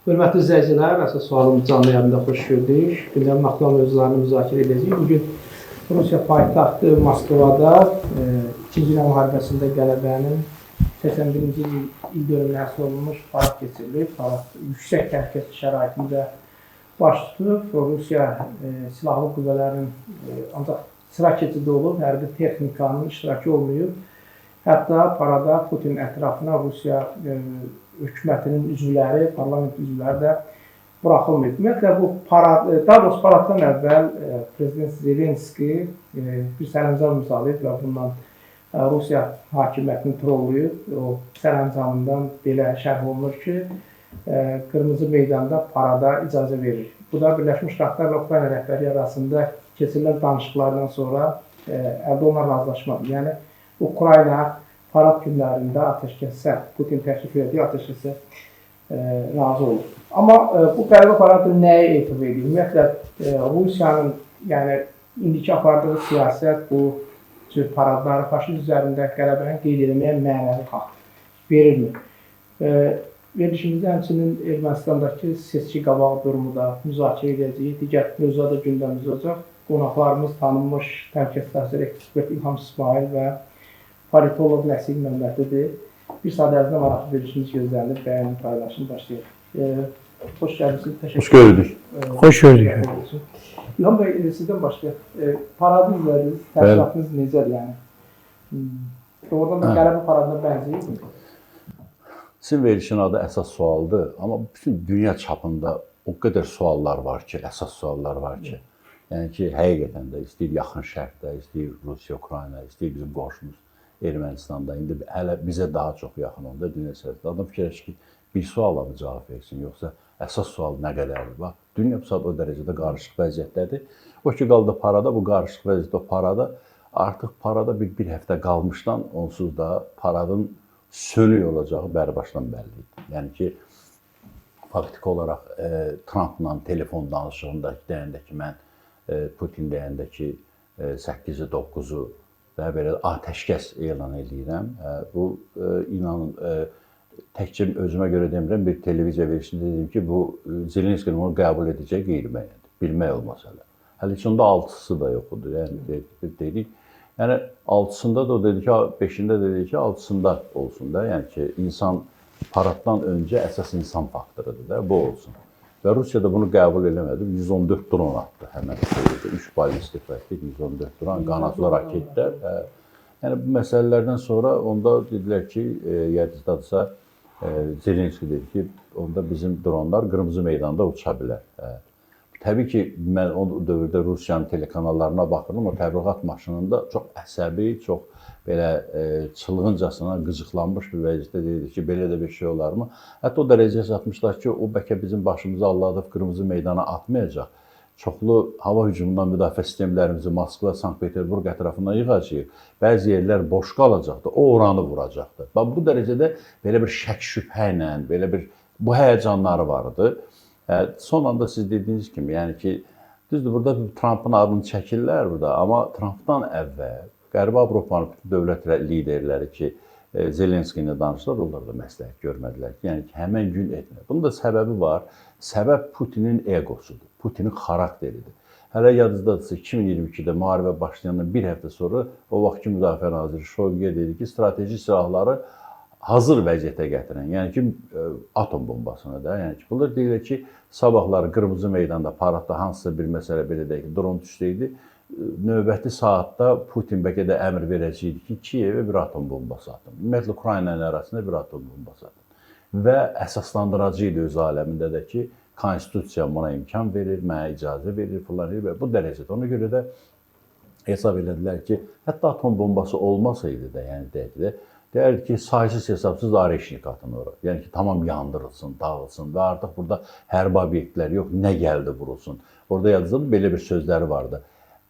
Hörmətli izləyicilər, əsas sualımız canlı yayında xoş gördük. Gündəmin aktual mövzularını müzakirə edəcəyik. Bugün Rusiya paytaxtı Moskvada İkinci Dünya Müharibəsində qələbənin 81-ci il dönümünə həsr olunmuş parad keçirilib. Parad yüksək təhlükəsizlik şəraitində baş tutub. Rusiya silahlı qüvvələrinin ancaq sıra keçidi olub, hərbi texnikanın iştirakı olmayıb. Hətta parada Putin ətrafına Rusiya hökumətinin üzvləri, parlament üzvləri də buraxılmayıb. Ümumiyyətlə bu parad, daha doğrusu paraddan əvvəl prezident Zelenski bir sərəncam imzalayıb və bundan Rusiya hakimiyyətini trolluyub. O sərəncamından belə şərh olunur ki, Qırmızı meydanda parada icazə verir. Bu da Birləşmiş Ştatlarla Ukrayna rəhbərliyi arasında keçirilən danışıqlardan sonra əldə olunan razılaşmadır. Yəni Ukrayna parad günlərində atəşkəsə, Putin təklif etdiyi atəşkəsə razı olur. Amma bu qələbə paradı nəyə etibar edir? Ümumiyyətlə Rusiyanın, yəni indiki apardığı siyasət bu cür paradları faşizm üzərində qələbəni qeyd etməyə mənəvi haqq verirmi? Verilişimizdə həmçinin Ermənistandakı seçki qabağı durumu da müzakirə edəcəyik. Digər mövzuda da gündəmimizdə olacaq. Qonaqlarımız tanınmış təhlükəsizlik ekspert İlham İsmail və politoloq Nəsim Məmmədlidir. Bir saat ərzində maraqlı verilişimiz gözlənilir. Bəyənin, paylaşın, başlayaq. Xoş gəlmisiniz. Təşəkkür. Xoş gördük. Xoş gördük. İlham bəy, sizdən başlayaq. Paradı izlədiniz, təəssüratınız necədir yəni? Doğrudan da qələbə paradına bənzəyir. Sizin verilişin adı əsas sualdır, amma bütün dünya çapında o qədər suallar var ki, əsas suallar var ki. Yəni ki, həqiqətən də istəyir Yaxın Şərqdə, istəyir Rusiya, Ukrayna, istəyir bizim qonşumuz Ermənistanda, indi hələ bizə daha çox yaxın onda dünya siyasətində. Adam fikirləşir ki, bir suala mı cavab versin, yoxsa əsas sual nə qədərdir? Bax, dünya bu saat o dərəcədə qarışıq vəziyyətdədir. O ki, qaldı parada, bu qarışıq vəziyyətdə o parada, artıq parada bir həftə qalmışdan onsuz da paradın sönük olacağı bərbaşdan bəlli idi. Yəni ki, faktiki olaraq Trumpla telefon danışığında deyəndə ki, mən Putin deyəndə ki, 8-i, 9-u və belə atəşkəs elan eləyirəm. Bu, inanın, təkcə özümə görə demirəm, bir televiziya verilişində dedim ki, bu Zelenskinin onu qəbul edəcəyi qeyri-müəyyəndir. Bilmək olmaz hələ. Hələ heç onda 6-sı da yox idi. Yəni, dedik. Yəni, 6-sında da o dedi ki, 5-də dedi ki, 6-sında olsun da. Yəni ki, insan paraddan öncə əsas insan faktorudur da, bu olsun. Və Rusiya da bunu qəbul eləmədi. 114 dron atdı həmən. 3 ballistik raket, 114 dron, qanadlı raketlər. Yəni, bu məsələlərdən sonra onda dedilər ki, yadınızdadırsa, Zelenski dedi ki, onda bizim dronlar Qırmızı meydanda uça bilər. Təbii ki, mən o dövrdə Rusiyanın telekanallarına baxırdım, o təbliğat maşınında çox əsəbi, çox belə çılğıncasına qıcıqlanmış bir vəziyyətdə deyirdi ki, belə də bir şey olarmı? Hətta o dərəcəyə çatmışlar ki, o bəlkə bizim başımıza alladıb Qırmızı meydana atmayacaq. Çoxlu hava hücumundan müdafiə sistemlərimizi Moskva, Sankt-Peterburq ətrafından yığacağıq. Bəzi yerlər boş qalacaqdı, o oranı vuracaqdı. Bax, bu dərəcədə belə bir şək şübhə ilə, belə bir bu həyəcanları vardı. Son anda siz dediyiniz kimi, yəni ki, düzdür, burada Trumpın adını çəkirlər burada, amma Trumpdan əvvəl Qərbi Avropanın bütün dövlət liderləri ki, Zelenski ilə danışdılar, onlar da məsləhət görmədilər ki, yəni ki, həmən gün etmə. Bunun da səbəbi var. Səbəb Putinin egosudur, Putinin xarakteridir. Hələ yadınızdadırsa, 2022-də müharibə başlayandan bir həftə sonra o vaxtki Müdafiə Naziri Şoyguya dedi ki, strateji silahları hazır vəziyyətə gətirən, yəni ki, atom bombasını da, yəni ki, bunlar deyirlər ki, sabahları Qırmızı meydanda, paradda hansısa bir məsələ belə deyək ki, dron düşsəydi, növbəti saatda Putin bəlkə də əmr verəcəkdi ki, Kiyevə bir atom bombası atın. Ümumiyyətlə, Ukraynanın arasında bir atom bombası atın. Və əsaslandıracaqdı öz aləmində də ki, konstitusiya buna imkan verir, mənə icazə verir, filan edir. Bu dərəcədə. Ona görə də hesab elədilər ki, hətta atom bombası olmasaydı da, yəni deyək də, deyərdi ki, saysız hesabsız areşnik atın ora. Yəni ki, tamam yandırılsın, dağılsın və artıq burada hərbi obyektlər yox, nə gəldi vurulsun. Orada yadınızda belə bir sözləri vardı.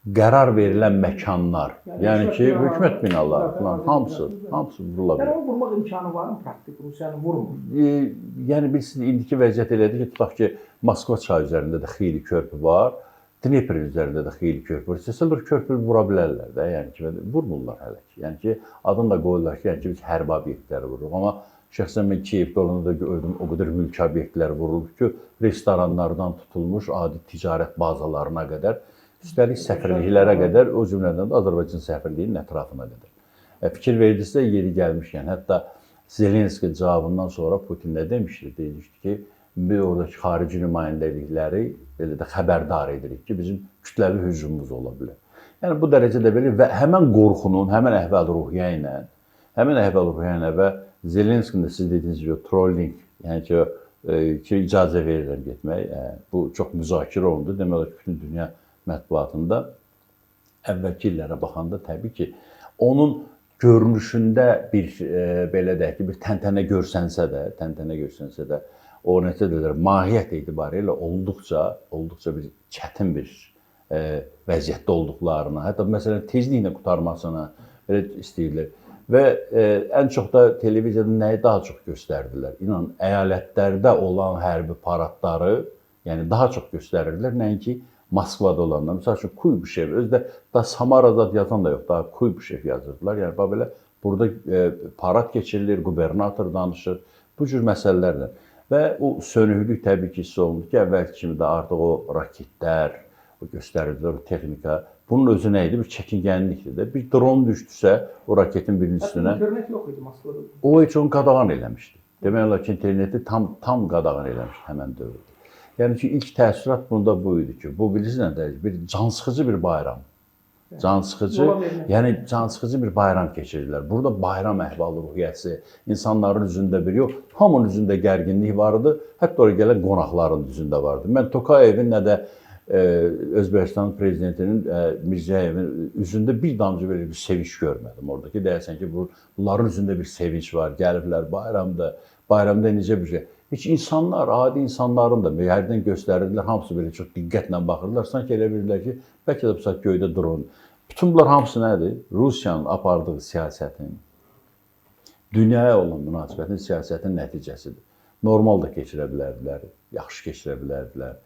Qərar verilən məkanlar, yəni ki, hökumət binaları falan, hamısı vurula bilər. Yəni, onu vurmaq imkanı var mı praktik? Rusiyanı vurmur. Yəni, bilirsiniz, indiki vəziyyət elədir ki, tutaq ki, Moskva çayı üzərində də xeyli körpü var, Dnepr üzərində də xeyli körpü var. İstəsələr körpü vura bilərlər də, yəni ki, vurmurlar hələ ki. Yəni ki, adını da qoyurlar ki, yəni ki, biz hərbi obyektləri vururuq. Amma Şəxsən mən Kiyevdə olanda da gördüm, o qədər mülki obyektlər vurulub ki, restoranlardan tutulmuş adi ticarət bazalarına qədər, üstəlik səfirliklərə qədər, o cümlədən də Azərbaycan səfirliyinin ətrafına qədər. Fikir verdinizsə, yeri gəlmişkən, hətta Zelenski cavabından sonra Putin nə demişdi? Demişdi ki, biz oradakı xarici nümayəndəlikləri belə də xəbərdar edirik ki, bizim kütləvi hücumumuz ola bilər. Yəni bu dərəcədə belə və həmən qorxunun, həmən əhval-ruhiyyə ilə, və Zelenskinin də siz dediyiniz kimi trolling, yəni ki, icazə verirəm getmək, bu çox müzakirə olundu. Demək olar ki, bütün dünya mətbuatında əvvəlki illərə baxanda təbii ki, onun görünüşündə bir belə deyək ki, bir təntənə görsənsə də, o necə deyirlər, mahiyyət etibarilə olduqca bir çətin bir vəziyyətdə olduqlarını, hətta məsələn tezliklə qurtarmasını belə istəyirlər. Və ən çox da televiziyada nəyi daha çox göstərdilər? İnan, əyalətlərdə olan hərbi paradları, yəni daha çox göstərirdilər, nəinki Moskvada olanlar. Məsəl üçün Kuybışev, özü də daha Samarada yazan da yox, daha Kuybışev yazırdılar. Yəni bax belə burada parad keçirilir, qubernator danışır, bu cür məsələlərlə. Və o sönüklük təbii ki, hiss olundu ki, əvvəlki kimi də artıq o raketlər, o göstərirdilər, o texnika, bunun özü nə idi? Bir çəkingənlikdir də. Bir dron düşdüsə o raketin birinin üstünə. İnternet yox idi Moskvada. O heç onu qadağan eləmişdi. Demək olar ki, interneti tam qadağan eləmişdi həmən dövrdə. Yəni ki, ilk təəssürat bunda bu idi ki, bu bilirsiniz nə, bir cansıxıcı bir bayram. Cansıxıcı, yəni cansıxıcı bir bayram keçirirlər. Burada bayram əhval-ruhiyyəsi, insanların üzündə bir yox, hamının üzündə gərginlik vardı, hətta oraya gələn qonaqların üzündə vardı. Mən Tokayevin nə də Özbəkistan prezidentinin Mirzəyevin üzündə bir damcı belə bir sevinç görmədim oradakı. Deyəsən ki, bunların üzündə bir sevinç var, gəliblər bayramda, bayramda necə bir şey. Heç insanlar, adi insanların da hərdən göstərirdilər, hamısı belə çox diqqətlə baxırdılar. Sanki elə bilirlər ki, bəlkə də bu saat göydə dron. Bütün bunlar hamısı nədir? Rusiyanın apardığı siyasətin, dünyaya olan münasibətin siyasətin nəticəsidir. Normal da keçirə bilərdilər, yaxşı keçirə bilərdilər.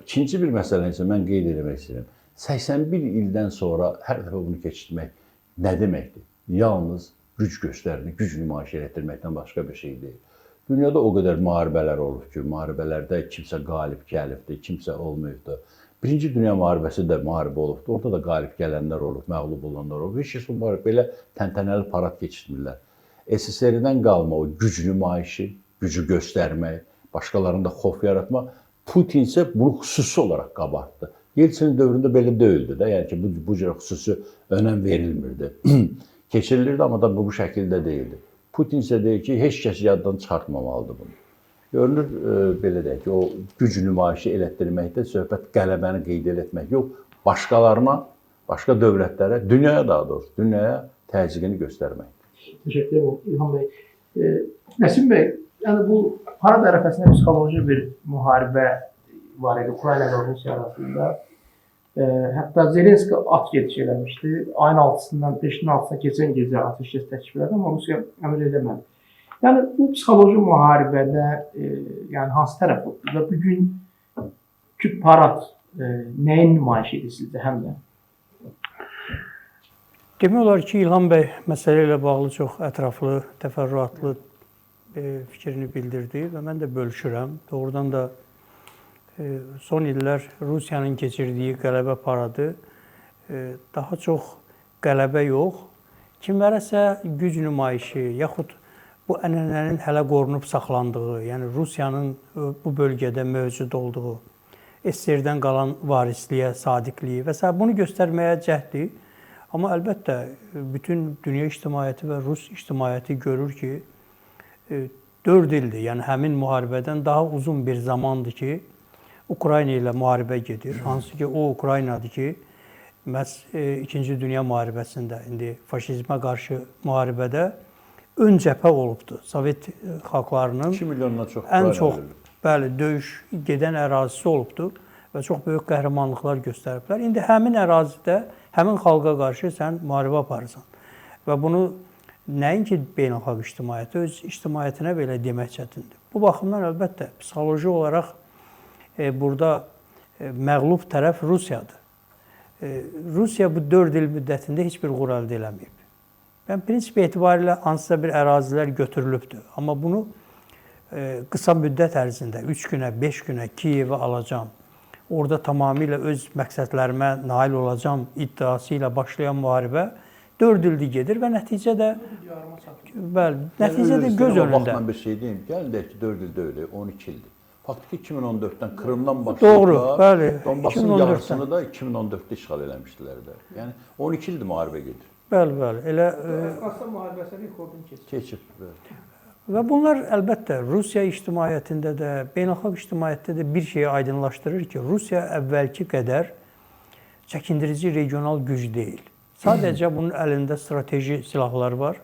İkinci bir məsələ isə mən qeyd etmək istəyirəm. 81 ildən sonra hər dəfə bunu keçirmək nə deməkdir? Yalnız güc göstərmək, güc nümayiş etdirməkdən başqa bir şey deyil. Dünyada o qədər müharibələr olub ki, müharibələrdə kimsə qalib gəlibdir, kimsə olmayıbdır. Birinci Dünya müharibəsi də müharibə olubdur. Orada da qalib gələnlər olub, məğlub olanlar olub. Heç kəs bu belə təntənəli parad keçirmirlər. SSR-dən qalma o güc nümayişi, gücü göstərmək, başqalarında xof yaratmaq. Putin isə bunu xüsusi olaraq qabartdı. Yeltsin dövründə belə deyildi də, yəni ki, bu cür xüsusi önəm verilmirdi. Keçirilirdi, amma da bu şəkildə deyildi. Putin isə deyir ki, heç kəs yaddan çıxartmamalıdır bunu. Görünür, belə deyək ki, o güc nümayişi elətdirməkdə söhbət qələbəni qeyd etmək yox, başqalarına, başqa dövlətlərə, dünyaya daha doğrusu, dünyaya təzyiqini göstərməkdir. Təşəkkür edirəm İlham bəy. Nəsim bəy, yəni bu parad ərəfəsində psixoloji bir müharibə var idi Ukrayna və Rusiya arasında. Hətta Zelenski at gedişi eləmişdi. Ayın 6-sından 5-in 6-sına keçən gecə atəşkəs təklif elədi, amma Rusiya əmr eləmədi. Yəni bu psixoloji müharibədə yəni hansı tərəf oldu və bugünkü parad nəyin nümayiş edir sizcə həm də? Demək olar ki, İlham bəy məsələ ilə bağlı çox ətraflı, təfərrüatlı fikrini bildirdi və mən də bölüşürəm. Doğrudan da son illər Rusiyanın keçirdiyi qələbə paradı daha çox qələbə yox, kimlərəsə güc nümayişi, yaxud bu ənənənin hələ qorunub saxlandığı, yəni Rusiyanın bu bölgədə mövcud olduğu, SSR-dən qalan varisliyə, sadiqliyi və s. bunu göstərməyə cəhddir. Amma əlbəttə bütün dünya ictimaiyyəti və Rus ictimaiyyəti görür ki, 4 ildir, yəni həmin müharibədən daha uzun bir zamandır ki, Ukrayna ilə müharibə gedir. Hansı ki, o Ukraynadır ki, məhz İkinci Dünya müharibəsində, indi faşizmə qarşı müharibədə ön cəbhə olubdur. Sovet xalqlarının 2 milyondan çox ən çox, bəli, döyüş gedən ərazisi olubdur və çox böyük qəhrəmanlıqlar göstəriblər. İndi həmin ərazidə, həmin xalqa qarşı sən müharibə aparırsan və bunu nəinki beynəlxalq ictimaiyyətə, öz ictimaiyyətinə belə demək çətindir. Bu baxımdan əlbəttə psixoloji olaraq burada məğlub tərəf Rusiyadır. Rusiya bu 4 il müddətində heç bir uğur əldə eləməyib. Yəni prinsip etibarilə hansısa bir ərazilər götürülübdür. Amma bunu qısa müddət ərzində 3 günə, 5 günə Kiyevi alacam, orada tamamilə öz məqsədlərimə nail olacam iddiası ilə başlayan müharibə 4 ildir gedir və nəticə də bəli, nəticə də göz önündə. Vaxtla bir şey deyim, gəlin deyək ki, 4 il deyil, 12 ildir. Faktiki 2014-dən Krımdan başlayıblar. Doğru, bəli. Donbasın yarısını da 2014-də işğal eləmişdilər də. Yəni 12 ildir müharibə gedir. Bəli, bəli. Elə Əfqanistan müharibəsi rekordunu keçib. Keçib. Bəli. Və bunlar əlbəttə Rusiya ictimaiyyətində də, beynəlxalq ictimaiyyətdə də bir şeyi aydınlaşdırır ki, Rusiya əvvəlki qədər çəkindirici regional güc deyil. Sadəcə bunun əlində strateji silahlar var.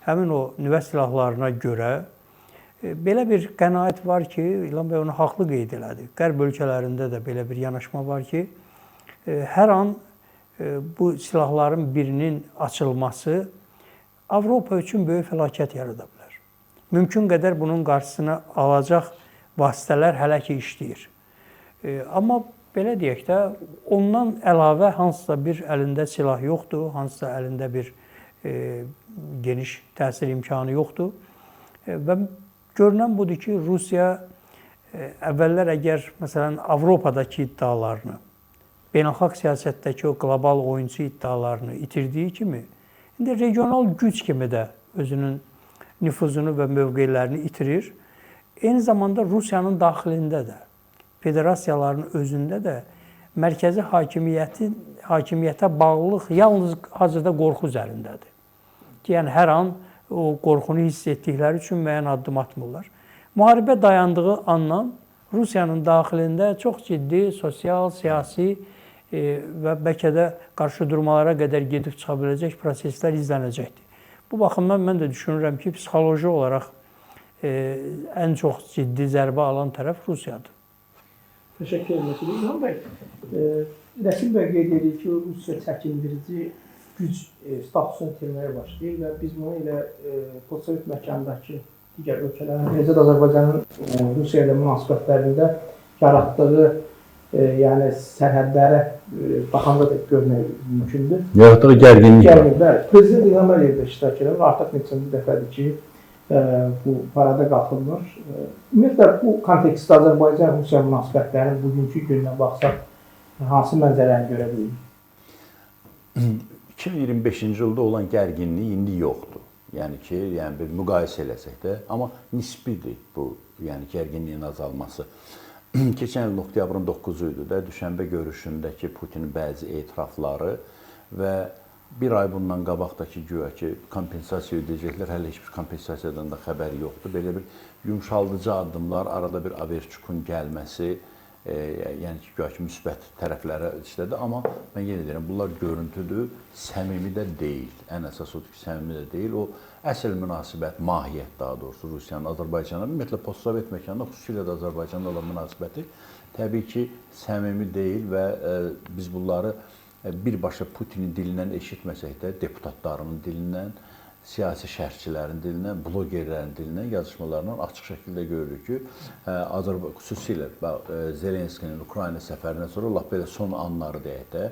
Həmin o nüvə silahlarına görə belə bir qənaət var ki, İlham bəy onu haqlı qeyd elədi. Qərb ölkələrində də belə bir yanaşma var ki, hər an bu silahların birinin açılması Avropa üçün böyük fəlakət yarada bilər. Mümkün qədər bunun qarşısını alacaq vasitələr hələ ki işləyir. Amma belə deyək də, ondan əlavə hansısa bir əlində silah yoxdur, hansısa əlində bir geniş təsir imkanı yoxdur. Və görünən budur ki, Rusiya əvvəllər əgər məsələn Avropadakı iddialarını, beynəlxalq siyasətdəki o qlobal oyunçu iddialarını itirdiyi kimi, indi regional güc kimi də özünün nüfuzunu və mövqelərini itirir. Eyni zamanda Rusiyanın daxilində də, federasiyaların özündə də mərkəzi hakimiyyətə bağlılıq yalnız hazırda qorxu üzərindədir. Ki, yəni hər an o qorxunu hiss etdikləri üçün müəyyən addım atmırlar. Müharibə dayandığı andan Rusiyanın daxilində çox ciddi sosial, siyasi və bəlkə də qarşı durmalara qədər gedib çıxa biləcək proseslər izlənəcəkdir. Bu baxımdan mən də düşünürəm ki, psixoloji olaraq ən çox ciddi zərbə alan tərəf Rusiyadır. Təşəkkür edirəm. İlham bəy, Rəsul bəy qeyd edir ki, Rusiya çəkindirici güc statusunu itirməyə başlayır və biz bunu elə postsovet məkanındakı digər ölkələrin, eləcə də Azərbaycanın Rusiya ilə münasibətlərində yaratdığı yəni sərhədlərə baxanda da görmək mümkündür. Yaratdığı gərginlik. Gərginlik, bəli. Prezident İlham Əliyev də iştirak edir. Artıq neçənci dəfədir ki, bu parada qatılmır. Ümumiyyətlə, bu kontekstdə Azərbaycan-Rusiya münasibətlərinin bugünkü gününə baxsaq, hansı mənzərəni görə bilirik? 2025-ci ildə olan gərginlik indi yoxdur. Yəni ki, yəni bir müqayisə eləsək də, amma nisbidir bu, yəni gərginliyin azalması. Keçən il oktyabrın 9-u idi də, düşənbə görüşündəki Putinin bəzi etirafları və bir ay bundan qabaqdakı güya ki, kompensasiya ödəyəcəklər, hələ heç bir kompensasiyadan da xəbəri yoxdur. Belə bir yumşaldıcı addımlar, arada bir Averçukun gəlməsi, yəni ki, güya ki, müsbət tərəflərə işlədi. Amma mən yenə deyirəm, bunlar görüntüdür, səmimi də deyil. Ən əsas odur ki, səmimi də deyil. O əsl münasibət, mahiyyət daha doğrusu Rusiyanın Azərbaycana, ümumiyyətlə postsovet məkanında, xüsusilə də Azərbaycanda olan münasibəti təbii ki, səmimi deyil və biz bunları birbaşa Putinin dilindən eşitməsək də, deputatlarının dilindən, siyasi şərhçilərin dilindən, blogerlərin dilindən, yazışmalarından açıq şəkildə görürük ki, xüsusilə Zelenskinin Ukrayna səfərindən sonra, lap belə son anları deyək də,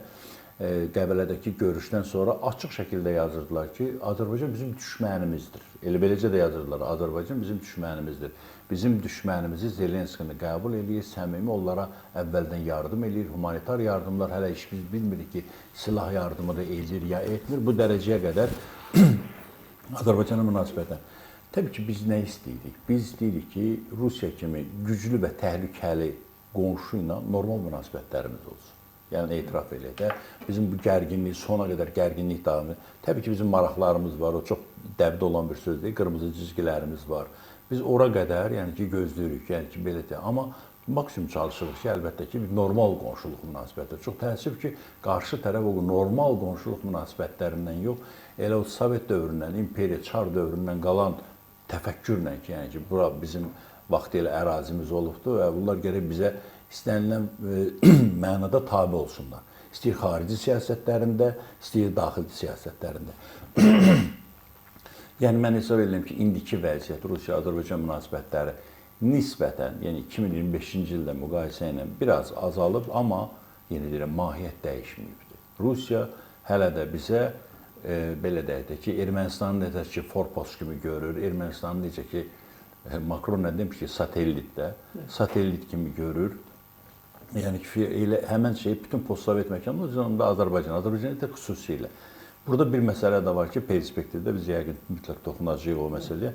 Qəbələdəki görüşdən sonra açıq şəkildə yazırdılar ki, Azərbaycan bizim düşmənimizdir. Elə beləcə də yazırdılar, Azərbaycan bizim düşmənimizdir. Bizim düşmənimizi Zelenskini qəbul eləyir, səmimi onlara əvvəldən yardım eləyir, humanitar yardımlar, hələ heç biz bilmirik ki, silah yardımı da eləyir ya etmir. Bu dərəcəyə qədər Azərbaycana münasibətlə. Təbii ki, biz nə istəyirik? Biz istəyirik ki, Rusiya kimi güclü və təhlükəli qonşu ilə normal münasibətlərimiz olsun. Yəni, etiraf eləyək də, bizim bu gərginlik, sona qədər gərginlik davam edir. Təbii ki, bizim maraqlarımız var, o çox dəbdə olan bir söz deyil, qırmızı cizgilərimiz var. Biz ora qədər, yəni ki, gözləyirik, yəni ki, belə deyək. Amma maksimum çalışırıq ki, əlbəttə ki, bir normal qonşuluq münasibətləri. Çox təəssüf ki, qarşı tərəf o normal qonşuluq münasibətlərindən yox, elə o Sovet dövründən, imperiya, Çar dövründən qalan təfəkkürlə ki, yəni ki, bura bizim vaxtı ilə ərazimiz olubdur və bunlar gərək bizə istənilən mənada tabi olsunlar. İstəyir xarici siyasətlərində, istəyir daxili siyasətlərində. Yəni, mən hesab edirəm ki, indiki vəziyyət Rusiya-Azərbaycan münasibətləri nisbətən, yəni 2025-ci ildə müqayisə ilə biraz azalıb, amma yenə deyirəm, mahiyyət dəyişməyibdir. Rusiya hələ də bizə Belə deyək də ki, Ermənistanı necə ki forpost kimi görür, Ermənistanı necə ki Makron nə demiş ki, satellitdə, satellit kimi görür. Yəni ki, elə həmən şey bütün postsovet məkanında, onda Azərbaycan, Azərbaycan da xüsusilə. Burada bir məsələ də var ki, perspektivdə biz yəqin mütləq toxunacağıq o məsələyə.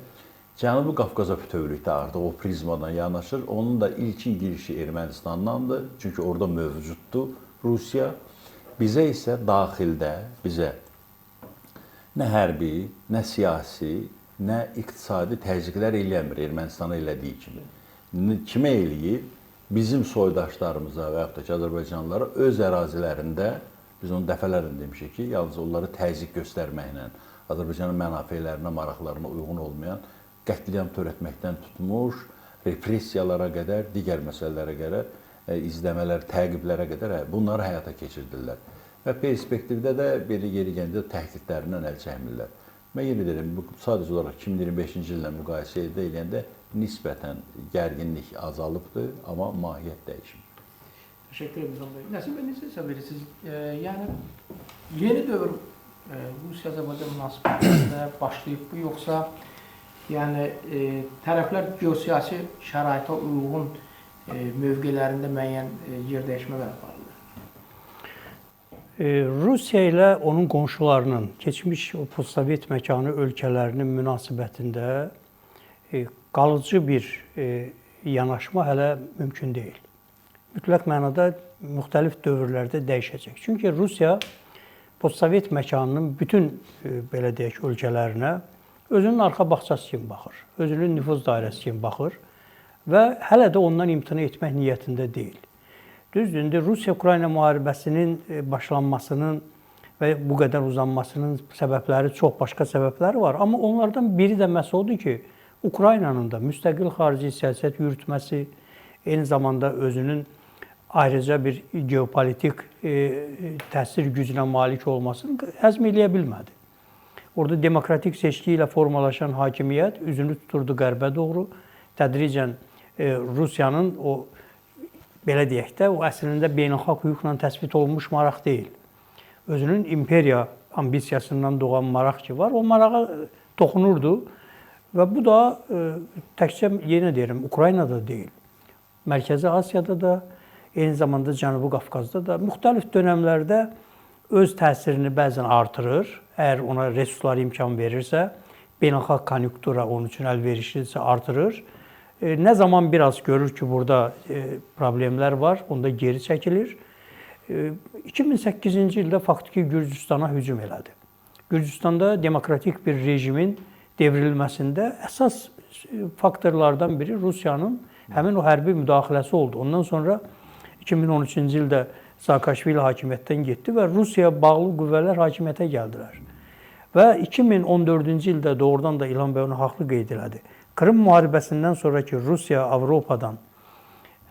Cənubi Qafqaza bütövlükdə artıq o prizmadan yanaşır. Onun da ilkin girişi Ermənistandandır. Çünki orada mövcuddur Rusiya. Bizə isə daxildə bizə nə hərbi, nə siyasi, nə iqtisadi təzyiqlər eləmir Ermənistana elədiyi kimi. Kimə eləyir? Bizim soydaşlarımıza və yaxud da ki, azərbaycanlılara öz ərazilərində, biz onu dəfələrlə demişik ki, yalnız onları təzyiq göstərməklə, Azərbaycanın mənafelərinə, maraqlarına uyğun olmayan qətliam törətməkdən tutmuş, repressiyalara qədər, digər məsələlərə qədər, izləmələr, təqiblərə qədər bunları həyata keçirdirlər. Və perspektivdə də belə yeri gələndə təhdidlərindən əl çəkmirlər. Mən yenə deyirəm, bu sadəcə olaraq 2025-ci illə müqayisə eləyəndə nisbətən gərginlik azalıbdır, amma mahiyyət dəyişmir. Təşəkkür edirəm bəy. Nəsim bəy, necə hesab edirsiniz? Yəni yeni dövr Rusiya-Azərbaycan münasibətlərində başlayıb bu, yoxsa yəni tərəflər geosiyasi şəraitə uyğun mövqelərində müəyyən yer dəyişmələr aparırlar? Rusiya ilə onun qonşularının, keçmiş o postsovet məkanı ölkələrinin münasibətində qalıcı bir yanaşma hələ mümkün deyil. Mütləq mənada müxtəlif dövrlərdə dəyişəcək. Çünki Rusiya postsovet məkanının bütün belə deyək ölkələrinə özünün arxa bağçası kimi baxır, özünün nüfuz dairəsi kimi baxır və hələ də ondan imtina etmək niyyətində deyil. Düzdür, indi Rusiya-Ukrayna müharibəsinin başlanmasının və bu qədər uzanmasının səbəbləri, çox başqa səbəbləri var. Amma onlardan biri də məhz odur ki, Ukraynanın da müstəqil xarici siyasət yürütməsi, eyni zamanda özünün ayrıca bir geopolitik təsir gücünə malik olmasını həzm eləyə bilmədi. Orada demokratik seçki ilə formalaşan hakimiyyət üzünü tuturdu qərbə doğru. Tədricən Rusiyanın o, belə deyək də, o əslində beynəlxalq hüquqla təsbit olunmuş maraq deyil. Özünün imperiya ambisiyasından doğan maraq ki var, o marağa toxunurdu və bu da təkcə, yenə deyirəm, Ukraynada deyil. Mərkəzi Asiyada da, eyni zamanda Cənubi Qafqazda da müxtəlif dönəmlərdə öz təsirini bəzən artırır, əgər ona resurslar imkan verirsə, beynəlxalq konjunktura onun üçün əlverişlidirsə artırır. Nə zaman biraz görür ki, burada problemlər var, onda geri çəkilir. 2008-ci ildə faktiki Gürcüstana hücum elədi. Gürcüstanda demokratik bir rejimin devrilməsində əsas faktorlardan biri Rusiyanın həmin o hərbi müdaxiləsi oldu. Ondan sonra 2013-cü ildə Saakaşvili hakimiyyətdən getdi və Rusiyaya bağlı qüvvələr hakimiyyətə gəldilər. Və 2014-cü ildə doğrudan da İlham bəy onu haqlı qeyd elədi. Krım müharibəsindən sonraki Rusiya Avropadan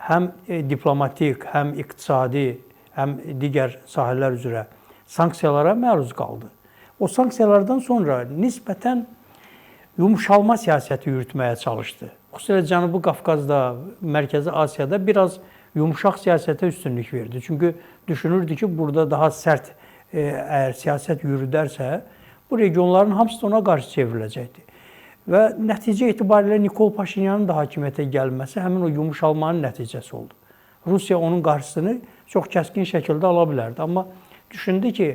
həm diplomatik, həm iqtisadi, həm digər sahələr üzrə sanksiyalara məruz qaldı. O sanksiyalardan sonra nisbətən yumşalma siyasəti yürütməyə çalışdı. Xüsusilə Cənubi Qafqazda, Mərkəzi Asiyada biraz yumşaq siyasətə üstünlük verdi. Çünki düşünürdü ki, burada daha sərt əgər siyasət yürüdərsə, bu regionların hamısı da ona qarşı çevriləcəkdi. Və nəticə itibarilə Nikol Paşinyanın da hakimiyyətə gəlməsi həmin o yumşalmanın nəticəsi oldu. Rusiya onun qarşısını çox kəskin şəkildə ala bilərdi. Amma düşündü ki,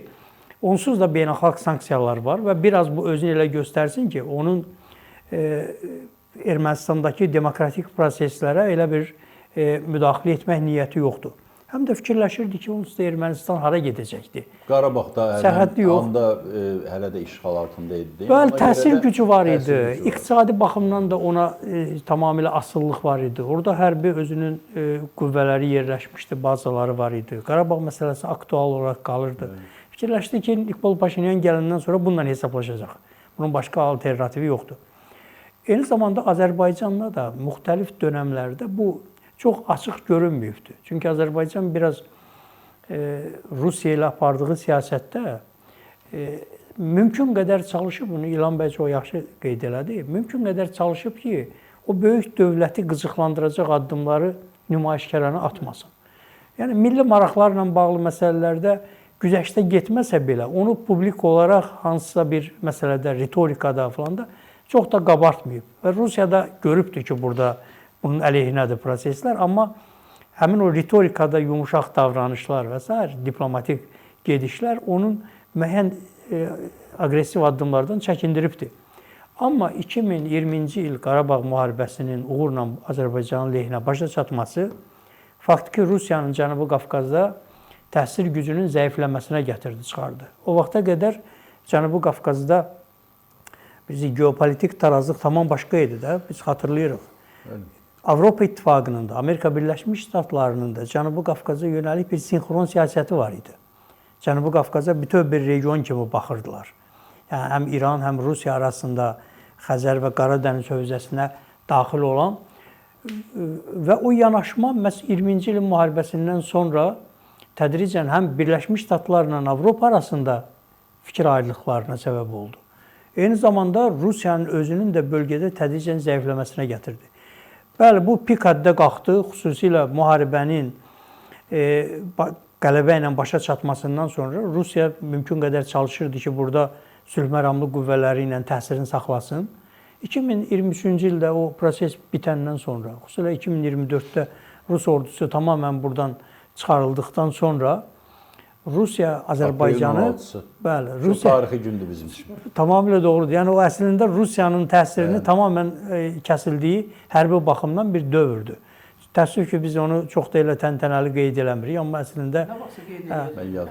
onsuz da beynəlxalq sanksiyalar var və biraz bu özünü elə göstərsin ki, onun Ermənistandakı demokratik proseslərə elə bir müdaxilə etmək niyyəti yoxdur. Həm də fikirləşirdi ki, onsuz da Ermənistan hara gedəcəkdi? Qarabağda sərhədli yox. Anda hələ də işğal altında idi. Bəli, təsir gücü var idi. İqtisadi baxımdan da ona tamamilə asılılıq var idi. Orada hərbi özünün qüvvələri yerləşmişdi, bazaları var idi. Qarabağ məsələsi aktual olaraq qalırdı. Fikirləşdi ki, Nikol Paşinyan gələndən sonra bununla hesablaşacaq. Bunun başqa alternativi yoxdur. Eyni zamanda Azərbaycanla da müxtəlif dönəmlərdə bu çox açıq görünməyibdir. Çünki Azərbaycan biraz Rusiya ilə apardığı siyasətdə mümkün qədər çalışıb, bunu İlham bəy çox yaxşı qeyd elədi, mümkün qədər çalışıb ki, o böyük dövləti qıcıqlandıracaq addımları nümayişkarana atmasın. Yəni, milli maraqlarla bağlı məsələlərdə güzəştə getməsə belə, onu publik olaraq hansısa bir məsələdə, ritorikada falan da çox da qabartmayıb. Və Rusiya da görübdür ki, burada bunun əleyhinədir proseslər, amma həmin o ritorikada yumuşaq davranışlar və sair, diplomatik gedişlər onun müəyyən aqressiv addımlardan çəkindiribdir. Amma 2020-ci il Qarabağ müharibəsinin uğurla Azərbaycanın lehinə başa çatması faktiki Rusiyanın Cənubi Qafqazda təsir gücünün zəifləməsinə gətirdi, çıxardı. O vaxta qədər Cənubi Qafqazda bizi geopolitik tarazlıq tamam başqa idi də, biz xatırlayırıq. Bəli. Avropa İttifaqının da, Amerika Birləşmiş Ştatlarının da Cənubi Qafqaza yönəlik bir sinxron siyasəti var idi. Cənubi Qafqaza bütöv bir region kimi baxırdılar. Yəni həm İran, həm Rusiya arasında Xəzər və Qara dəniz hövzəsinə daxil olan və o yanaşma məhz 20-ci ilin müharibəsindən sonra tədricən həm Birləşmiş Ştatlarla Avropa arasında fikir ayrılıqlarına səbəb oldu. Eyni zamanda Rusiyanın özünün də bölgədə tədricən zəifləməsinə gətirdi. Bəli, bu pik həddə qalxdı, xüsusilə müharibənin qələbə ilə başa çatmasından sonra Rusiya mümkün qədər çalışırdı ki, burada sülhməramlı qüvvələri ilə təsirini saxlasın. 2023-cü ildə o proses bitəndən sonra, xüsusilə 2024-də Rus ordusu tamamilə buradan çıxarıldıqdan sonra Rusiya Azərbaycanı, bəli, Rusiya çox tarixi gündür bizim üçün. Tamamilə doğrudur. Yəni o əslində Rusiyanın təsirini tamamilə kəsildiyi hərbi baxımdan bir dövrdür. Təəssüf ki, biz onu çox da elə təntənəli qeyd eləmirik, amma əslində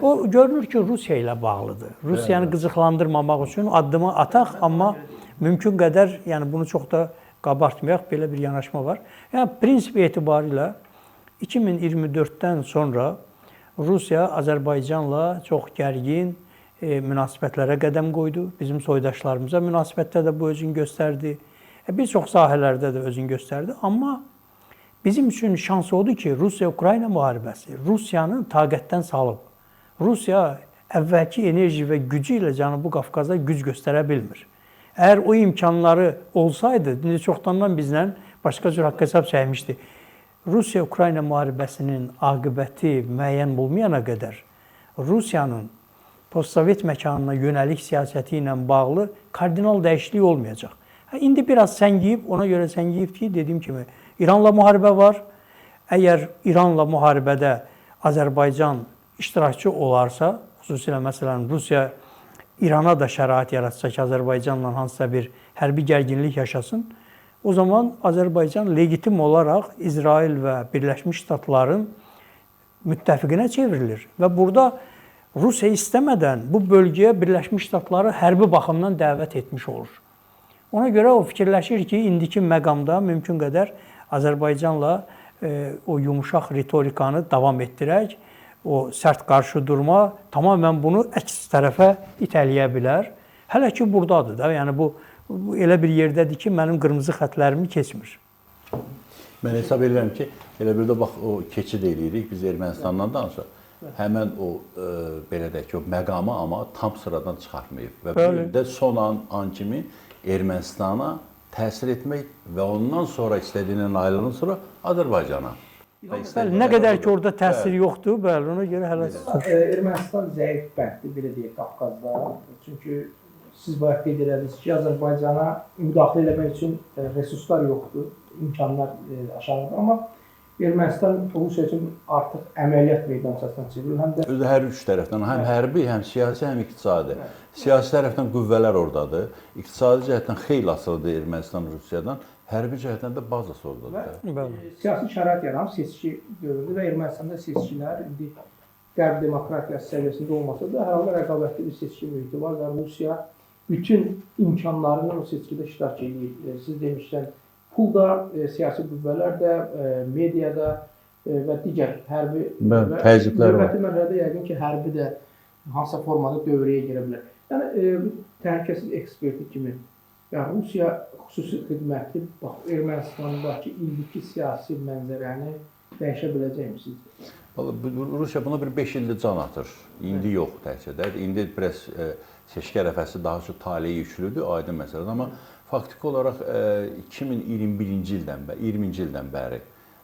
o görünür ki, Rusiya ilə bağlıdır. Rusiyanı qıcıqlandırmamaq üçün addımı ataq, amma mümkün qədər, yəni bunu çox da qabartmayaq, belə bir yanaşma var. Yəni prinsip etibarilə 2024-dən sonra Rusiya Azərbaycanla çox gərgin münasibətlərə qədəm qoydu. Bizim soydaşlarımıza münasibətdə də bu özünü göstərdi. Bir çox sahələrdə də özünü göstərdi. Amma bizim üçün şans odur ki, Rusiya-Ukrayna müharibəsi Rusiyanı taqətdən salıb. Rusiya əvvəlki enerji və gücü ilə Cənubi Qafqaza güc göstərə bilmir. Əgər o imkanları olsaydı, indi çoxdandan bizlə başqa cür haqq hesab çəkmişdi. Rusiya-Ukrayna müharibəsinin aqibəti müəyyən olmayana qədər Rusiyanın postsovet məkanına yönəlik siyasəti ilə bağlı kardinal dəyişiklik olmayacaq. İndi biraz səngiyib, ona görə səngiyib ki, dediyim kimi İranla müharibə var. Əgər İranla müharibədə Azərbaycan iştirakçı olarsa, xüsusilə məsələn Rusiya İrana da şərait yaratsa ki, Azərbaycanla hansısa bir hərbi gərginlik yaşasın, o zaman Azərbaycan legitim olaraq İsrail və Birləşmiş Ştatların müttəfiqinə çevrilir. Və burada Rusiya istəmədən bu bölgəyə Birləşmiş Ştatları hərbi baxımdan dəvət etmiş olur. Ona görə o fikirləşir ki, indiki məqamda mümkün qədər Azərbaycanla o yumuşaq ritorikanı davam etdirək, o sərt qarşı durma tamamilə bunu əks tərəfə itələyə bilər. Hələ ki buradadır da, yəni bu elə bir yerdədir ki, mənim qırmızı xətlərimi keçmir. Mən hesab edirəm ki, elə bir də bax o keçid eləyirik biz Ermənistandan danışaq. Həmən o belə deyək ki, o məqamı amma tam sıradan çıxartmayıb və bir də son an kimi Ermənistana təsir etmək və ondan sonra istədiyinə nail olandan sonra Azərbaycana. Bəli, nə qədər ki orada təsir yoxdur, bəli, ona görə hələ Ermənistan zəif bənddir, belə deyək, Qafqazda. Çünki siz bayaq qeyd elədiniz ki, Azərbaycana müdaxilə eləmək üçün resurslar yoxdur, imkanlar aşağıdır, amma Ermənistan Rusiya üçün artıq əməliyyat meydançasına çevrilir. Həm də özü hər üç tərəfdən, həm hərbi, həm siyasi, həm iqtisadi. Siyasi tərəfdən qüvvələr oradadır. İqtisadi cəhətdən xeyli asılıdır Ermənistan Rusiyadan. Hərbi cəhətdən də bazası oradadır. Bəli. Siyasi şərait yaranıb, seçki dövrüdür və Ermənistanda seçkilər indi qərb demokratiyası səviyyəsində olmasa da hər halda rəqabətli bir seçki mühiti var və Rusiya bütün imkanlarını o seçkidə iştirak edir. Siz demişkən, pul da, siyasi qüvvələr də, mediada və digər hərbi təzyiqlər var. Növbəti mərhələdə yəqin ki, hərbi də hansısa formada dövrəyə girə bilər. Yəni təhlükəsizlik eksperti kimi, yəni Rusiya xüsusi xidməti bax Ermənistandakı indiki siyasi mənzərəni dəyişə biləcəkmi sizcə? Vallahi Rusiya buna bir 5 ildir can atır. İndi yox təkcə də. İndi biraz seçki ərəfəsi daha çox taleyi yüklüdür, aydın məsələdir, amma faktiki olaraq 2021-ci ildən bəri, 20-ci ildən bəri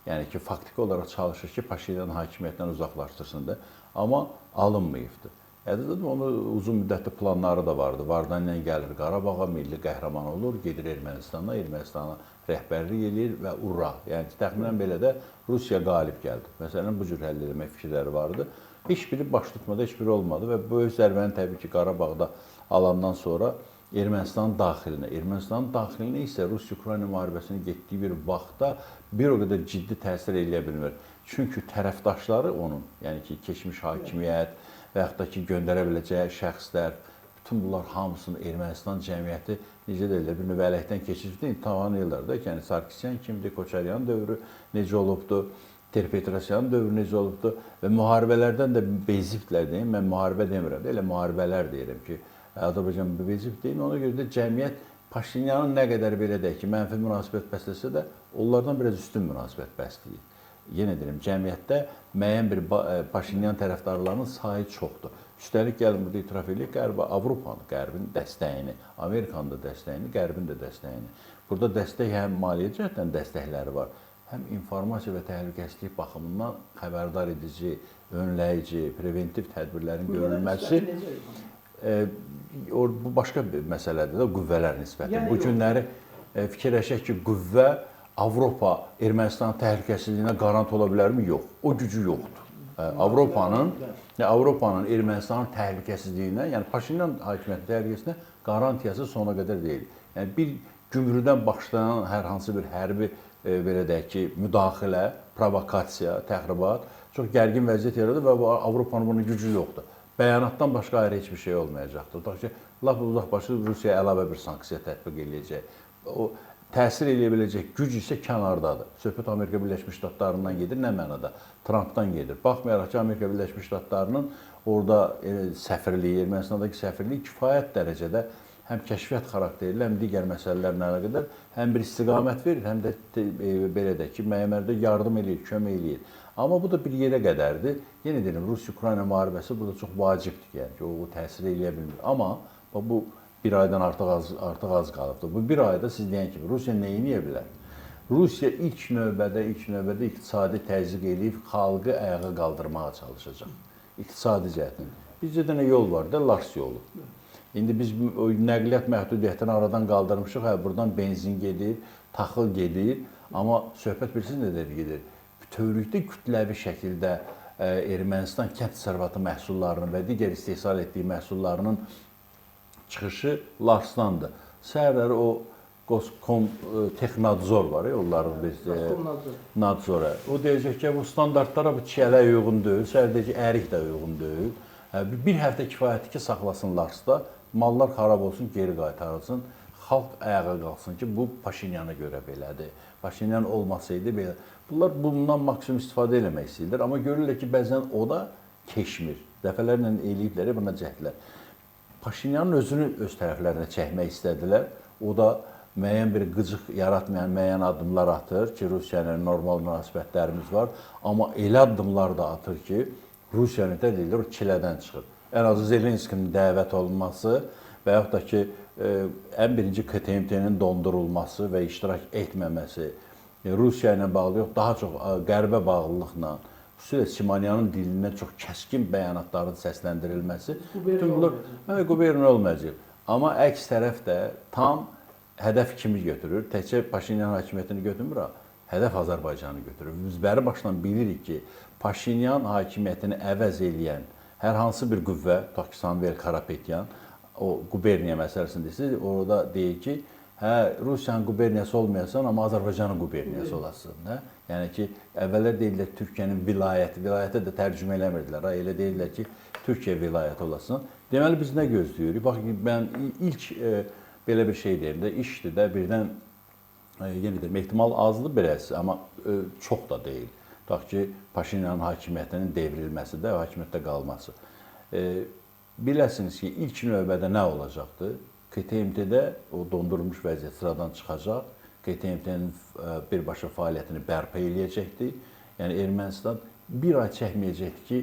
Yəni ki, faktiki olaraq çalışır ki, Paşinyan hakimiyyətdən uzaqlaşdırsın da, amma alınmayıbdır. Dedim, onu uzun müddətli planları da vardı. Vardanyan gəlir Qarabağa, milli qəhrəman olur, gedir Ermənistana, Ermənistana rəhbərlik eləyir və urra. Yəni təxminən belə də Rusiya qalib gəldi. Məsələn, bu cür həll eləmək fikirləri vardı. Heç biri baş tutmadı, heç biri olmadı və böyük zərbəni təbii ki, Qarabağda alandan sonra Ermənistanın daxilinə, Ermənistanın daxilinə isə Rusiya-Ukrayna müharibəsinin getdiyi bir vaxtda bir o qədər ciddi təsir eləyə bilmir. Çünki tərəfdaşları onun, yəni ki, keçmiş hakimiyyət və yaxud da ki, göndərə biləcəyi şəxslər, bütün bunlar hamısını Ermənistan cəmiyyəti necə deyirlər, bir növ ələkdən keçirdi, tanıyırlar da ki, yəni Sarkisyan kimdir, Koçaryan dövrü necə olubdu, Ter-Petrosyan dövrü necə olubdu və müharibələrdən də bezibdilər deyim, mən müharibə demirəm də, elə müharibələr deyirəm ki, Azərbaycan bezib deyil, ona görə də cəmiyyət Paşinyanın nə qədər belə deyək ki, mənfi münasibət bəsləsə də, onlardan biraz üstün münasibət bəsləyir. Yenə deyirəm, cəmiyyətdə müəyyən bir Paşinyan tərəfdarlarının sayı çoxdur. Üstəlik, gəlin burada etiraf edirik, Qərb, Avropanın, Qərbin dəstəyini, Amerikanın da dəstəyini, Qərbin də dəstəyini. Burada dəstək həm maliyyə cəhətdən dəstəkləri var, həm informasiya və təhlükəsizlik baxımından xəbərdar edici, önləyici, preventiv tədbirlərin görülməsi. Bu başqa bir məsələdir də, qüvvələr nisbəti. Yəni, bu günləri fikirləşək ki, qüvvə Avropa Ermənistanın təhlükəsizliyinə qarant ola bilərmi? Yox. O gücü yoxdur. Avropanın Ermənistanın təhlükəsizliyinə, yəni Paşinyan hakimiyyəti təhlükəsizliyinə qarantiyası sona qədər deyil. Yəni bir gümrüdən başlayan hər hansı bir hərbi belə deyək ki, müdaxilə, provokasiya, təxribat çox gərgin vəziyyət yaradır və Avropanın bunun gücü yoxdur. Bəyanatdan başqa ayrı heç bir şey olmayacaqdır. Tutaq ki, lap uzaqbaşı Rusiyaya əlavə bir sanksiya tətbiq eləyəcək. O təsir eləyə biləcək güc isə kənardadır. Söhbət Amerika Birləşmiş Ştatlarından gedir, nə mənada? Trumpdan gedir. Baxmayaraq ki, Amerika Birləşmiş Ştatlarının orada səfirliyi, Ermənistandakı səfirliyi kifayət dərəcədə həm kəşfiyyat xarakterli, həm digər məsələlərlə əlaqədar həm bir istiqamət verir, həm də belə deyək ki, müəyyən mərdə yardım eləyir, kömək eləyir. Amma bu da bir yerə qədərdir. Yenə deyirəm, Rusiya-Ukrayna müharibəsi burada çox vacibdir, yəni ki, o təsir eləyə bilmir. Amma bu bir aydan artıq az qalıbdır. Bu bir ayda siz deyən kimi Rusiya nə edə bilər? Rusiya ilk növbədə iqtisadi təzyiq eləyib xalqı ayağa qaldırmağa çalışacaq. İqtisadi cəhətdən. Bizdə də nə yol var da, Lars yolu. İndi biz o nəqliyyat məhdudiyyətini aradan qaldırmışıq. Hə, buradan benzin gedir, taxıl gedir. Amma söhbət bilirsiniz nə gedir? Bütövlükdə kütləvi şəkildə Ermənistan kənd təsərrüfatı məhsullarının və digər istehsal etdiyi məhsullarının çıxışı Larsdandır. Səhərləri o Qoskom Texnadzor var, onların biz Nadzora. O deyəcək ki, bu standartlara bu çiyələk uyğun deyil, səhər deyəcək ərik də uyğun deyil. Bir həftə kifayətdir ki, saxlasın Larsda, mallar xarab olsun, geri qaytarılsın, xalq ayağa qalxsın ki, bu Paşinyana görə belədir. Paşinyan olmasaydı belə. Bunlar bundan maksimum istifadə eləmək istəyirlər, amma görürlər ki, bəzən o da keçmir. Dəfələrlə eləyiblər, buna cəhdlər. Paşinyanın özünü öz tərəflərinə çəkmək istədilər. O da müəyyən bir qıcıq yaratmayan müəyyən addımlar atır ki, Rusiya ilə normal münasibətlərimiz var. Amma elə addımlar da atır ki, Rusiyanı da deyirlər, o çilədən çıxır. Ən azı Zelenskinin dəvət olunması və yaxud da ki, ən birinci KTMT-nin dondurulması və iştirak etməməsi, Rusiya ilə bağlı yox, daha çox qərbə bağlılıqla, xüsusilə Simonyanın dilindən çox kəskin bəyanatların səsləndirilməsi, bütün bunlar quberniya olmayacaq. Amma əks tərəf də tam hədəf kimi götürür? Təkcə Paşinyan hakimiyyətini götürmür, hədəf Azərbaycanı götürür. Biz bəri başdan bilirik ki, Paşinyan hakimiyyətini əvəz eləyən hər hansı bir qüvvə, tutaq ki, Samvel Karapetyan, o quberniya məsələsini deyirsiniz, orada deyir ki, hə, Rusiyanın quberniyası olmayasan, amma Azərbaycanın quberniyası olasın. Hə? Yəni ki, əvvəllər deyirlər Türkiyənin vilayəti, vilayətə də tərcümə eləmirdilər. Ha? Elə deyirlər ki, Türkiyə vilayəti olasın. Deməli, biz nə gözləyirik? Bax, mən ilk belə bir şey deyim də, işdir də, birdən, yenə deyim, ehtimal azdır biraz, amma çox da deyil. Tutaq ki, Paşinyanın hakimiyyətinin devrilməsi də, hakimiyyətdə qalması. Biləsiniz ki, ilk növbədə nə olacaqdır? KTMT-də o dondurulmuş vəziyyət sıradan çıxacaq. KTMT-nin birbaşa fəaliyyətini bərpa eləyəcəkdir. Yəni Ermənistan bir ay çəkməyəcəkdir ki,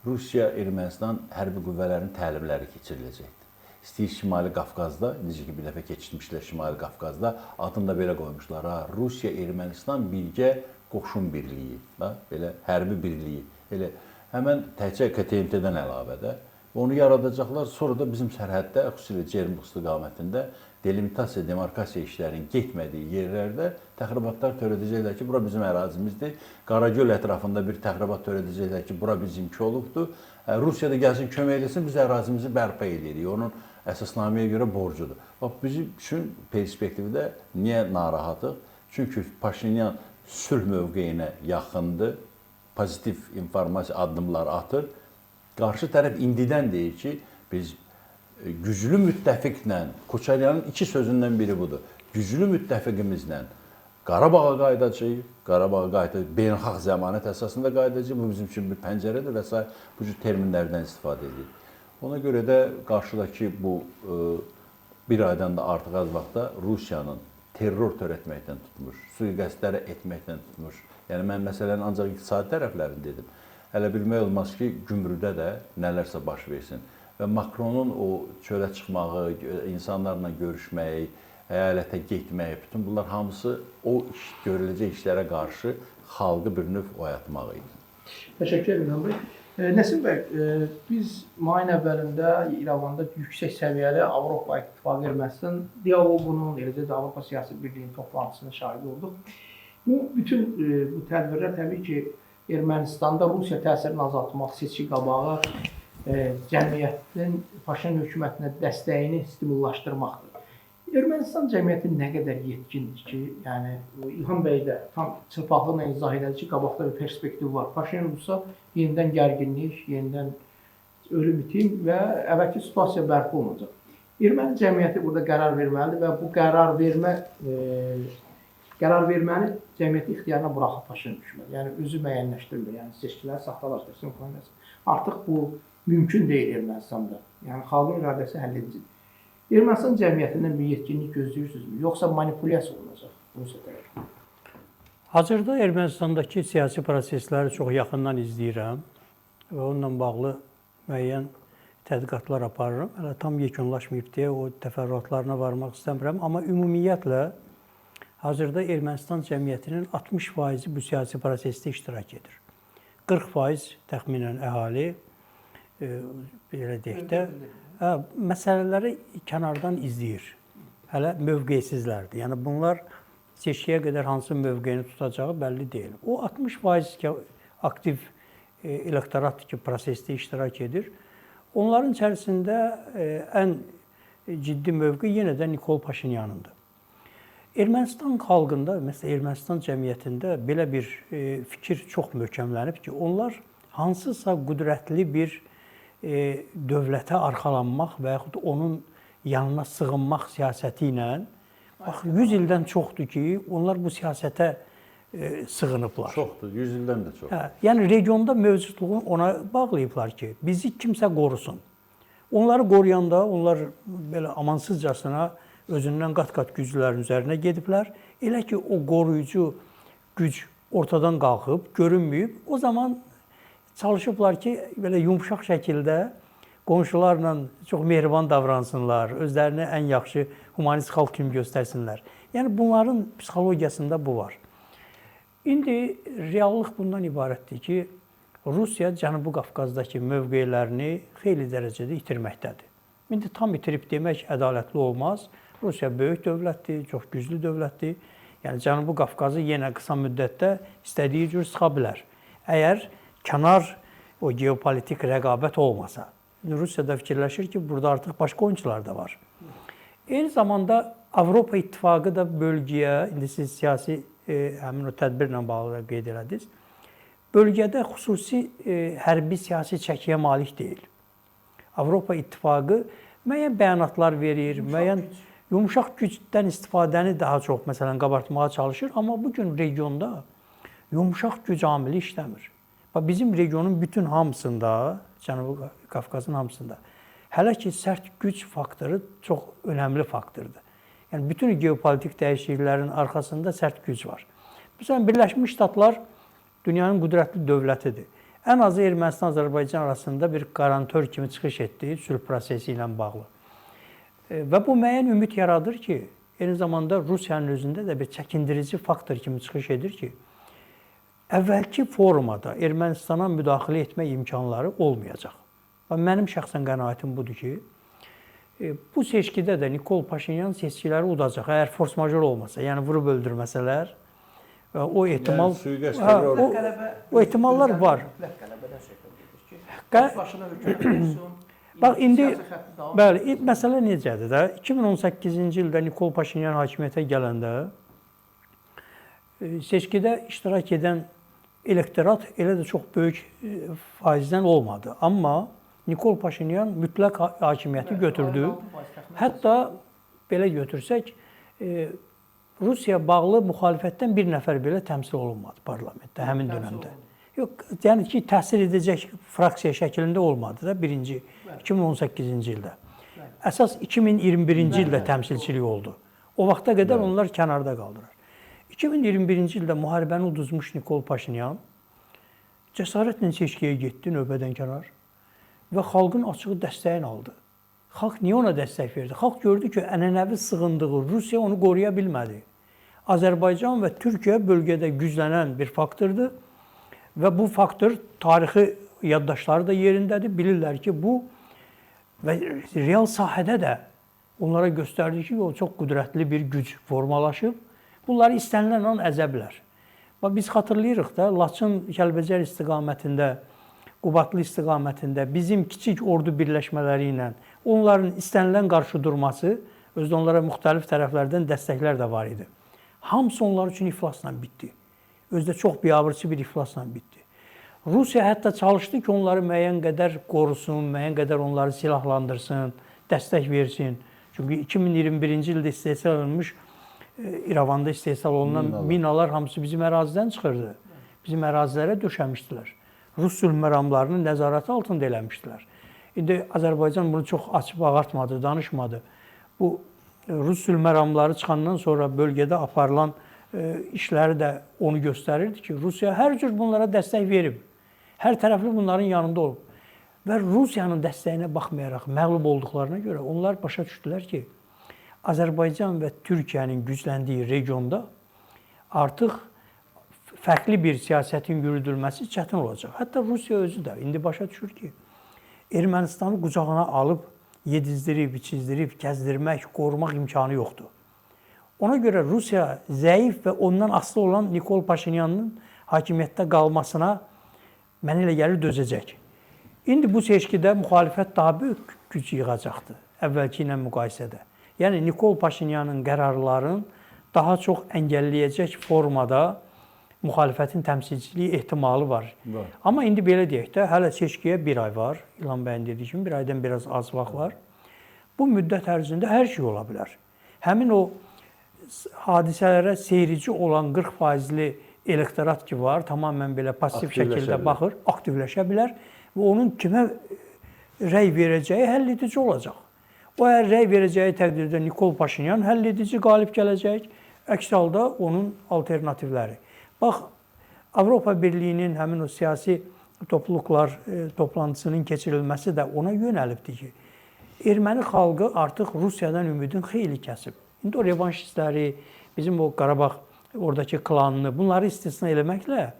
Rusiya-Ermənistan hərbi qüvvələrinin təlimləri keçiriləcəkdir. İstəyir Şimali Qafqazda, necə ki bir dəfə keçirmişlər Şimali Qafqazda, adını da belə qoymuşlar. Ha, Rusiya-Ermənistan birgə qoşun birliyi, belə hərbi birliyi. Elə həmən təkcə KTMT-dən əlavə də onu yaradacaqlar. Sonra da bizim sərhəddə, xüsusilə Cermıq istiqamətində delimitasiya, demarkasiya işlərinin getmədiyi yerlərdə təxribatlar törədəcəklər ki, bura bizim ərazimizdir. Qaragöl ətrafında bir təxribat törədəcəklər ki, bura bizimki olubdur. Rusiya da gəlsin kömək eləsin, biz ərazimizi bərpa eləyirik. Onun əsasnaməyə görə borcudur. Bax, bizim üçün perspektivdə niyə narahatıq? Çünki Paşinyan sülh mövqeyinə yaxındır, pozitiv informasiya addımlar atır. Qarşı tərəf indidən deyir ki, biz güclü müttəfiqlə, Koçaryanın iki sözündən biri budur. Güclü müttəfiqimizlə Qarabağa qayıdacağıq, Qarabağa qayıdacağıq, beynəlxalq zəmanət əsasında qayıdacağıq. Bu bizim üçün bir pəncərədir və sair bu cür terminlərdən istifadə edir. Ona görə də qarşıdakı bu bir aydan da artıq az vaxtda Rusiyanın terror törətməkdən tutmuş, sui-qəsdləri etməkdən tutmuş. Yəni mən məsələnin ancaq iqtisadi tərəflərini dedim. Hələ bilmək olmaz ki, gümrüdə də nələrsə baş versin. Və Makronun o çölə çıxmağı, insanlarla görüşməyi, əyalətə getməyi, bütün bunlar hamısı o iş, görüləcək işlərə qarşı xalqı bir növ oyatmaq idi. Təşəkkür edirəm bəy. Nəsim bəy, biz mayın əvvəlində İrəvanda yüksək səviyyəli Avropa İttifaqı Ermənistan dialoqunun, eləcə də Avropa Siyasi Birliyinin toplantısının şahidi olduq. Bu bütün bu tədbirlər təbii ki, Ermənistanda Rusiya təsirini azaltmaq, seçki qabağı cəmiyyətin Paşinyan hökumətinə dəstəyini stimullaşdırmaqdır. Ermənistan cəmiyyəti nə qədər yetkindir ki, yəni İlham bəy də tam çılpaqlıqla izah elədi ki, qabaqda bir perspektiv var. Paşinyan olsa yenidən gərginlik, yenidən ölüm itim və əvvəlki situasiya bərpa olunacaq. Erməni cəmiyyəti burada qərar verməlidir və bu qərar verməni cəmiyyəti ixtiyarına buraxıb Paşinyan hökuməti. Yəni özü müəyyənləşdirmir, yəni seçkiləri saxtalaşdırsın falan. Artıq bu mümkün deyil Ermənistanda. Yəni xalqın iradəsi həll edicidir. Ermənistan cəmiyyətindən bir yetkinlik gözləyirsinizmi? Yoxsa manipulyasiya olunacaq Rusiya tərəfindən? Hazırda Ermənistandakı siyasi prosesləri çox yaxından izləyirəm və onunla bağlı müəyyən tədqiqatlar aparıram. Hələ tam yekunlaşmayıb deyə o təfərrüatlarına varmaq istəmirəm, amma ümumiyyətlə hazırda Ermənistan cəmiyyətinin 60%-i bu siyasi prosesdə iştirak edir. 40% təxminən əhali, belə deyək də, məsələləri kənardan izləyir. Hələ mövqeysizlərdir. Yəni bunlar seçkiyə qədər hansı mövqeyini tutacağı bəlli deyil. O 60% aktiv elektorat ki, prosesdə iştirak edir. Onların içərisində ən ciddi mövqe yenə də Nikol Paşinyanındır. Ermənistan xalqında, məsələn Ermənistan cəmiyyətində belə bir fikir çox möhkəmlənib ki, onlar hansısa qüdrətli bir dövlətə arxalanmaq və yaxud onun yanına sığınmaq siyasəti ilə, bax 100 ildən çoxdur ki, onlar bu siyasətə sığınıblar. Çoxdur, 100 ildən də çox. Hə, yəni regionda mövcudluğunu ona bağlayıblar ki, bizi kimsə qorusun. Onları qoruyanda onlar belə amansızcasına özündən qat-qat güclülərin üzərinə gediblər. Elə ki, o qoruyucu güc ortadan qalxıb, görünməyib, o zaman çalışıblar ki, belə yumşaq şəkildə qonşularla çox mehriban davransınlar, özlərini ən yaxşı humanist xalq kimi göstərsinlər. Yəni bunların psixologiyasında bu var. İndi reallıq bundan ibarətdir ki, Rusiya Cənubi Qafqazdakı mövqelərini xeyli dərəcədə itirməkdədir. İndi tam itirib demək ədalətli olmaz. Rusiya böyük dövlətdir, çox güclü dövlətdir. Yəni Cənubi Qafqazı yenə qısa müddətdə istədiyi cür sıxa bilər. Əgər kənar o geopolitik rəqabət olmasa. Rusiya da fikirləşir ki, burada artıq başqa oyuncular da var. Eyni zamanda Avropa İttifaqı da bölgəyə, indi siz siyasi həmin o tədbirlə bağlı qeyd elədiniz, bölgədə xüsusi hərbi siyasi çəkiyə malik deyil. Avropa İttifaqı müəyyən bəyanatlar verir, müəyyən yumşaq gücdən istifadəni daha çox məsələn qabartmağa çalışır, amma bugün regionda yumşaq güc amili işləmir. Bax, bizim regionun bütün hamısında, Cənubi Qafqazın hamısında hələ ki sərt güc faktoru çox önəmli faktordur. Yəni bütün geopolitik dəyişikliklərin arxasında sərt güc var. Məsələn, Birləşmiş Ştatlar dünyanın qüdrətli dövlətidir. Ən azı Ermənistan Azərbaycan arasında bir qarantör kimi çıxış etdi sülh prosesi ilə bağlı. Və bu müəyyən ümid yaradır ki, eyni zamanda Rusiyanın özündə də bir çəkindirici faktor kimi çıxış edir ki, Əvvəlki formada Ermənistana müdaxilə etmə imkanları olmayacaq. Və mənim şəxsən qənaətim budur ki, bu seçkidə də Nikol Paşinyan seçkiləri udacaq. Əgər force-major olmasa, yəni vurub öldürməsələr, o ehtimal, yəni, o ehtimallar var. Mütləq qələbədən söhbət gedir ki, başına hökumət olsun. Bax indi bəli, məsələ necədir də? 2018-ci ildə Nikol Paşinyan hakimiyyətə gələndə seçkidə iştirak edən elektorat elə də çox böyük faizdən olmadı. Amma Nikol Paşinyan mütləq hakimiyyəti götürdü. Hətta belə götürsək, Rusiya bağlı müxalifətdən bir nəfər belə təmsil olunmadı parlamentdə həmin dönəmdə. Yox, yəni ki, təsir edəcək fraksiya şəklində olmadı da birinci 2018-ci ildə. Əsas 2021-ci ildə təmsilçilik oldu. O vaxta qədər onlar kənarda qaldılar. 2021-ci ildə müharibəni uduzmuş Nikol Paşinyan cəsarətlə seçkiyə getdi növbədən kənar və xalqın açıq dəstəyini aldı. Xalq niyə ona dəstək verdi? Xalq gördü ki, ənənəvi sığındığı Rusiya onu qoruya bilmədi. Azərbaycan və Türkiyə bölgədə güclənən bir faktordur və bu faktor tarixi yaddaşları da yerindədir. Bilirlər ki, bu və real sahədə də onlara göstərdi ki, o çox qüdrətli bir güc formalaşıb. Bunları istənilən an əzə bilər. Bax, biz xatırlayırıq da, Laçın Kəlbəcər istiqamətində, Qubadlı istiqamətində bizim kiçik ordu birləşmələri ilə onların istənilən qarşı durması, özdə onlara müxtəlif tərəflərdən dəstəklər də var idi. Hamısı onlar üçün iflasla bitdi. Özdə çox biabırçı bir iflasla bitdi. Rusiya hətta çalışdı ki, onları müəyyən qədər qorusun, müəyyən qədər onları silahlandırsın, dəstək versin. Çünki 2021-ci ildə istehsal olunmuş, İrəvanda istehsal olunan minalar hamısı bizim ərazidən çıxırdı. Bizim ərazilərə döşəmişdilər. Rus sülh məramlarını nəzarəti altında eləmişdilər. İndi Azərbaycan bunu çox açıb ağartmadı, danışmadı. Bu Rus sülh məramları çıxandan sonra bölgədə aparılan işləri də onu göstərirdi ki, Rusiya hər cür bunlara dəstək verib. Hər tərəfli bunların yanında olub. Və Rusiyanın dəstəyinə baxmayaraq məğlub olduqlarına görə onlar başa düşdülər ki, Azərbaycan və Türkiyənin gücləndiyi regionda artıq fərqli bir siyasətin yürüdülməsi çətin olacaq. Hətta Rusiya özü də indi başa düşür ki, Ermənistanı qucağına alıb, yedizdirib, içizdirib, gəzdirmək, qorumaq imkanı yoxdur. Ona görə Rusiya zəif və ondan asılı olan Nikol Paşinyanın hakimiyyətdə qalmasına mənə elə gəlir dözəcək. İndi bu seçkidə müxalifət daha böyük güc yığacaqdır əvvəlki ilə müqayisədə. Yəni Nikol Paşinyanın qərarlarını daha çox əngəlləyəcək formada müxalifətin təmsilçiliyi ehtimalı var. Amma indi belə deyək də, hələ seçkiyə bir ay var. İlham bəyin dediyi kimi bir aydan biraz az vaxt var. Bu müddət ərzində hər şey ola bilər. Həmin o hadisələrə seyirci olan 40%li elektorat ki var, tamamilə belə pasiv şəkildə baxır, aktivləşə bilər və onun kimə rəy verəcəyi həll edici olacaq. O əgər rəy verəcəyi təqdirdə Nikol Paşinyan həll edici qalib gələcək, əks halda onun alternativləri. Bax, Avropa Birliyinin həmin o siyasi topluluqlar toplantısının keçirilməsi də ona yönəlibdir ki, erməni xalqı artıq Rusiyadan ümidin xeyli kəsib. İndi o revanşistləri, bizim o Qarabağ oradakı klanını, bunları istisna eləməklə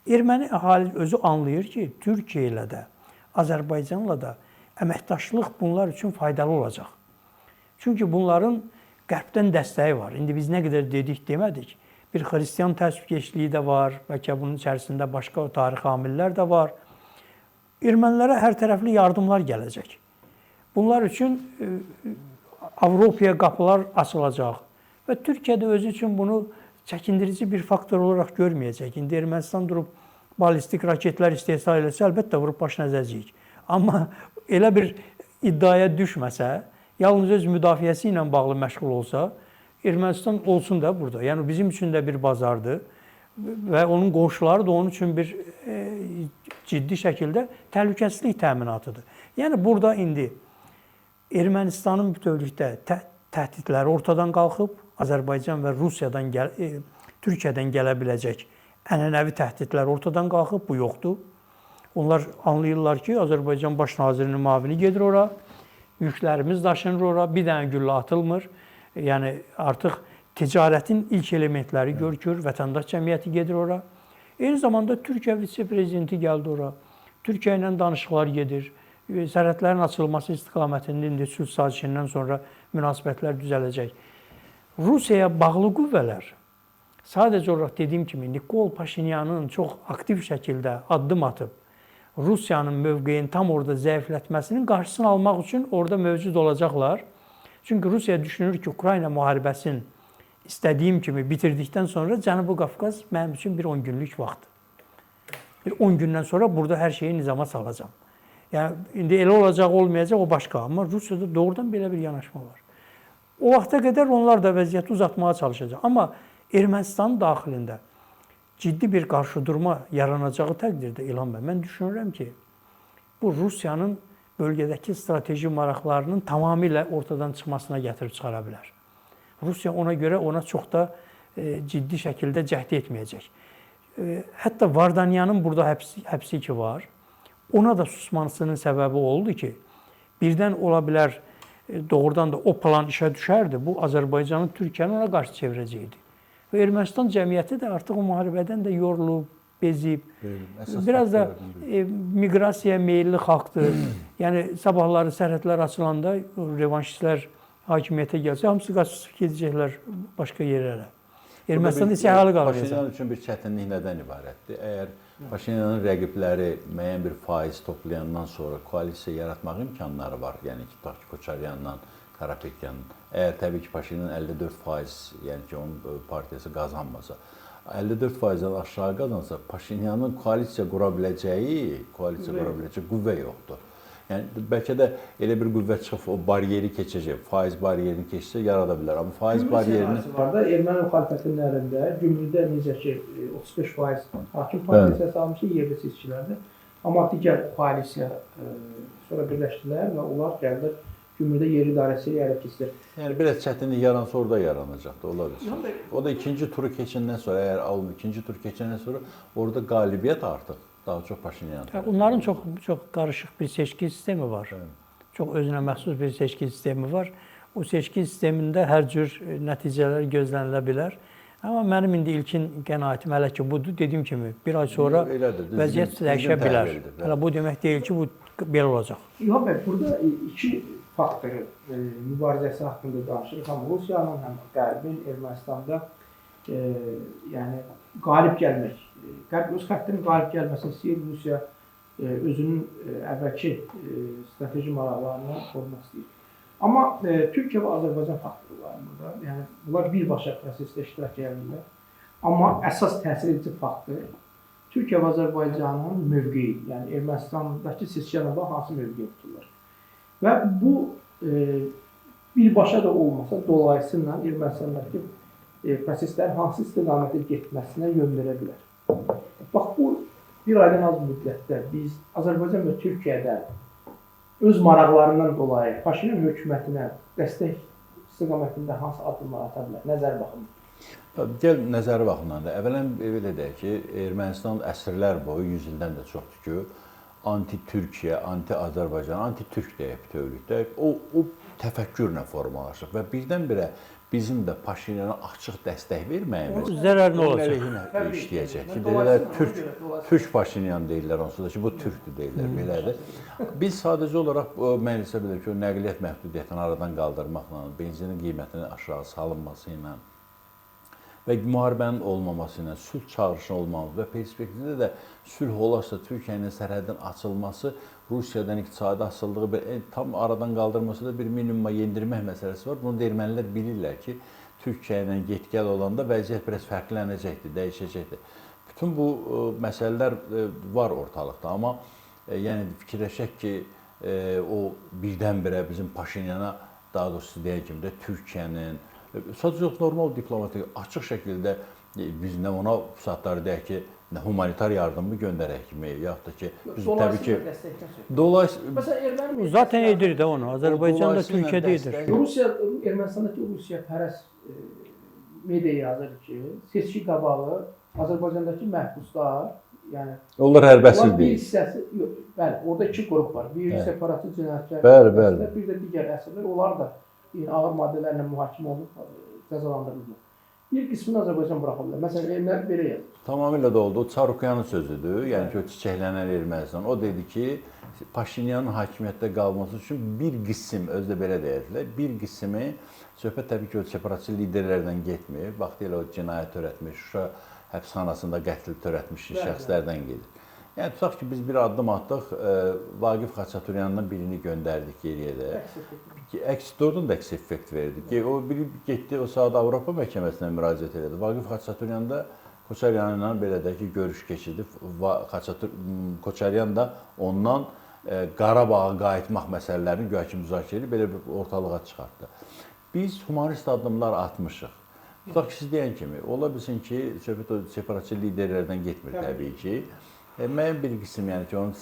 erməni əhali özü anlayır ki, Türkiyə ilə də, Azərbaycanla da əməkdaşlıq bunlar üçün faydalı olacaq. Çünki bunların qərbdən dəstəyi var. İndi biz nə qədər dedik, demədik. Bir xristian təəssübkeşliyi də var, bəlkə bunun içərisində başqa tarixi amillər də var. Ermənilərə hər tərəfli yardımlar gələcək. Bunlar üçün Avropaya qapılar açılacaq və Türkiyə də özü üçün bunu çəkindirici bir faktor olaraq görməyəcək. İndi Ermənistan durub ballistik raketlər istehsal eləsə, əlbəttə vurub başına əzəcəyik. Amma elə bir iddiaya düşməsə, yalnız öz müdafiəsi ilə bağlı məşğul olsa, Ermənistan olsun da burada. Yəni bizim üçün də bir bazardır və onun qonşuları da onun üçün bir ciddi şəkildə təhlükəsizlik təminatıdır. Yəni burada indi Ermənistanın bütövlükdə təhdidləri ortadan qalxıb, Azərbaycan və Rusiyadan Türkiyədən gələ biləcək ənənəvi təhdidlər ortadan qalxıb, bu yoxdur. Onlar anlayırlar ki, Azərbaycan Baş nazirinin müavini gedir ora, yüklərimiz daşınır ora, bir dənə güllə atılmır. Yəni artıq ticarətin ilk elementləri görükür, vətəndaş cəmiyyəti gedir ora. Eyni zamanda Türkiyə vitse-prezidenti gəldi ora. Türkiyə ilə danışıqlar gedir. Sərhədlərin açılması istiqamətində indi sülh sazişindən sonra münasibətlər düzələcək. Rusiyaya bağlı qüvvələr sadəcə olaraq dediyim kimi Nikol Paşinyanın çox aktiv şəkildə addım atıb Rusiyanın mövqeyini tam orada zəiflətməsinin qarşısını almaq üçün orada mövcud olacaqlar. Çünki Rusiya düşünür ki, Ukrayna müharibəsini istədiyim kimi bitirdikdən sonra Cənubi Qafqaz mənim üçün bir 10 günlük vaxtdır. Bir 10 gündən sonra burada hər şeyi nizama salacağam. Yəni indi elə olacaq, olmayacaq o başqa, amma Rusiyada doğrudan belə bir yanaşma var. O vaxta qədər onlar da vəziyyəti uzatmağa çalışacaq. Amma Ermənistan daxilində ciddi bir qarşıdurma yaranacağı təqdirdə İlham bəy, mən düşünürəm ki, bu Rusiyanın bölgədəki strateji maraqlarının tamamilə ortadan çıxmasına gətirib çıxara bilər. Rusiya ona görə ona çox da ciddi şəkildə cəhd etməyəcək. Hətta Vardanyanın burada həbsi ki var, ona da susmasının səbəbi oldu ki, birdən ola bilər doğrudan da o plan işə düşərdi. Bu Azərbaycanın Türkiyənin ona qarşı çevirəcəkdi. Və Ermənistan cəmiyyəti də artıq o müharibədən də yorulub, bezib. Biraz da miqrasiyaya meyilli xalqdır. Yəni sabahları sərhədlər açılanda revanşistlər hakimiyyətə gəlsə, hamısı qaçıb gedəcəklər başqa yerlərə. Ermənistan isə əhali qalmayacaq. Paşinyan üçün bir çətinlik nədən ibarətdir? Əgər Paşinyanın rəqibləri müəyyən bir faiz toplayandan sonra koalisiya yaratmaq imkanları var. Yəni ki, tutaq ki, Koçaryanla Karapetyanın. Əgər təbii ki, Paşinyan 54%, yəni ki, onun partiyası qazanmasa, 54%-dən aşağı qazansa, Paşinyanın koalisiya qura biləcəyi qüvvə yoxdur. Yəni bəlkə də elə bir qüvvə çıxıb o bariyeri keçəcək, faiz bariyerini keçsə yarada bilər. Amma faiz bariyerini var da erməni müxalifətinin əlində Gümrüdə necə ki 35% hakim partiyası səs almışdı yerli seçkilərdə. Amma digər koalisiya sonra birləşdilər və onlar gəldilər Gümrüdə yerli idarəsi ələ keçdilər. Yəni biraz çətinlik yaransa orada yaranacaqdır, ola bilsin. O da ikinci turu keçəndən sonra, əgər alın ikinci tur keçəndən sonra orada qalibiyyət artıq daha çox Paşinyan. Onların çox çox qarışıq bir seçki sistemi var. Evet. Çox özünə məxsus bir seçki sistemi var. O seçki sistemində hər cür nəticələr gözlənilə bilər. Amma mənim indi ilkin qənaətim hələ ki budur. Dediyim kimi bir ay sonra vəziyyət dəyişə bilər. Hələ bu demək deyil ki, bu belə olacaq. İlham bəy, burada iki faktoru mübarizəsi haqqında danışırıq. Həm Rusiyanın, həm Qərbin Ermənistanda yəni qalib gəlmək. Qərb öz xəttinin qalib gəlməsini istəyir. Rusiya özünün əvvəlki strateji maraqlarını qorumaq istəyir. Amma Türkiyə və Azərbaycan faktoru var burada. Yəni bunlar birbaşa prosesdə iştirak edirlər. Amma əsas təsir edici faktor Türkiyə və Azərbaycanın mövqeyi, yəni Ermənistandakı seçkilərlə bağlı hansı mövqeyi tuturlar. Və bu birbaşa da olmasa dolayısıyla Ermənistandakı proseslərin hansı istiqamətə getməsinə yön verə bilər. Bax, bu bir aydan az müddətdə biz Azərbaycan və Türkiyədən öz maraqlarından dolayı Paşinyan hökumətinə dəstək istiqamətində hansı addımlar ata bilər, nəzər baxımından? Gəl nəzəri baxımından da. Əvvələn belə deyək ki, Ermənistan əsrlər boyu, 100 ildən də çoxdur ki, anti-Türkiyə, anti-Azərbaycan, anti-Türk deyək bütövlükdə o təfəkkürlə formalaşıb və birdən-birə bizim də Paşinyana açıq dəstək verməyimiz zərərli olacaq. Əleyhinə işləyəcək ki, deyirlər Türk Paşinyan deyirlər onsuz da ki, bu Türkdür deyirlər, belədir. Biz sadəcə olaraq mən hesab edirəm ki, o nəqliyyat məhdudiyyətini aradan qaldırmaqla, benzinin qiymətinin aşağı salınması ilə və müharibənin olmaması ilə, sülh çağırışının olmaması və perspektivdə də sülh olarsa Türkiyənin sərhədin açılması, Rusiyadan iqtisadi asılılığı bir, tam aradan qaldırması da bir minimuma yendirmək məsələsi var. Bunu da ermənilər bilirlər ki, Türkiyə ilə get-gəl olanda vəziyyət biraz fərqlənəcəkdir, dəyişəcəkdir. Bütün bu məsələlər var ortalıqda, amma yəni fikirləşək ki, o birdən-birə bizim Paşinyana, daha doğrusu deyən kimi də Türkiyənin, sadəcə normal diplomatik, açıq şəkildə biz nə ona saatları deyək ki, nə humanitar yardımı göndərək kimi, yaxud da ki, biz təbii ki, dolayısıyla zaten edir də onu. Azərbaycan da Türkiyədə edir. Rusiya, Ermənistandakı Rusiya pərəst media yazır ki, seçki qabağı Azərbaycandakı məhbuslar, yəni onlar hərbi əsir deyil. Bir hissəsi, yox, bəli, orada iki qrup var. Bir separatist cinayətkar, bəli, bəli. Bir də digər əsirlər, onlar da yəni ağır maddələrlə mühakimə olunub, cəzalandırılır. Bir qismini Azərbaycan buraxa bilər. Məsələn, ermənilər belə yazır. Tamamilə də oldu. O Çaruqyanın sözüdür. Yəni ki, o çiçəklənən Ermənistan. O dedi ki, Paşinyanın hakimiyyətdə qalması üçün bir qism, özü də belə deyirlər, bir qismi söhbət təbii ki, o separatçı liderlərdən getmir. Vaxtilə o cinayət törətmiş, Şuşa həbsxanasında qətl törətmiş şəxslərdən gedir. Yəni tutaq ki, biz bir addım atdıq, Vaqif Xaçaturyandan birini göndərdik geriyə də. Əks doğrudan da əks effekt verdi. Ki, o biri getdi, o saat Avropa məhkəməsinə müraciət elədi. Vaqif Xaçaturyan da Koçaryan ilə belə də ki, görüş keçirdi. Koçaryan da ondan Qarabağa qayıtmaq məsələlərini güya ki, müzakirə edib, belə bir ortalığa çıxartdı. Biz humanist addımlar atmışıq. Tutaq ki, siz deyən kimi, ola bilsin ki, söhbət o separatçı liderlərdən getmir təbii ki. Müəyyən bir qism, yəni ki, onun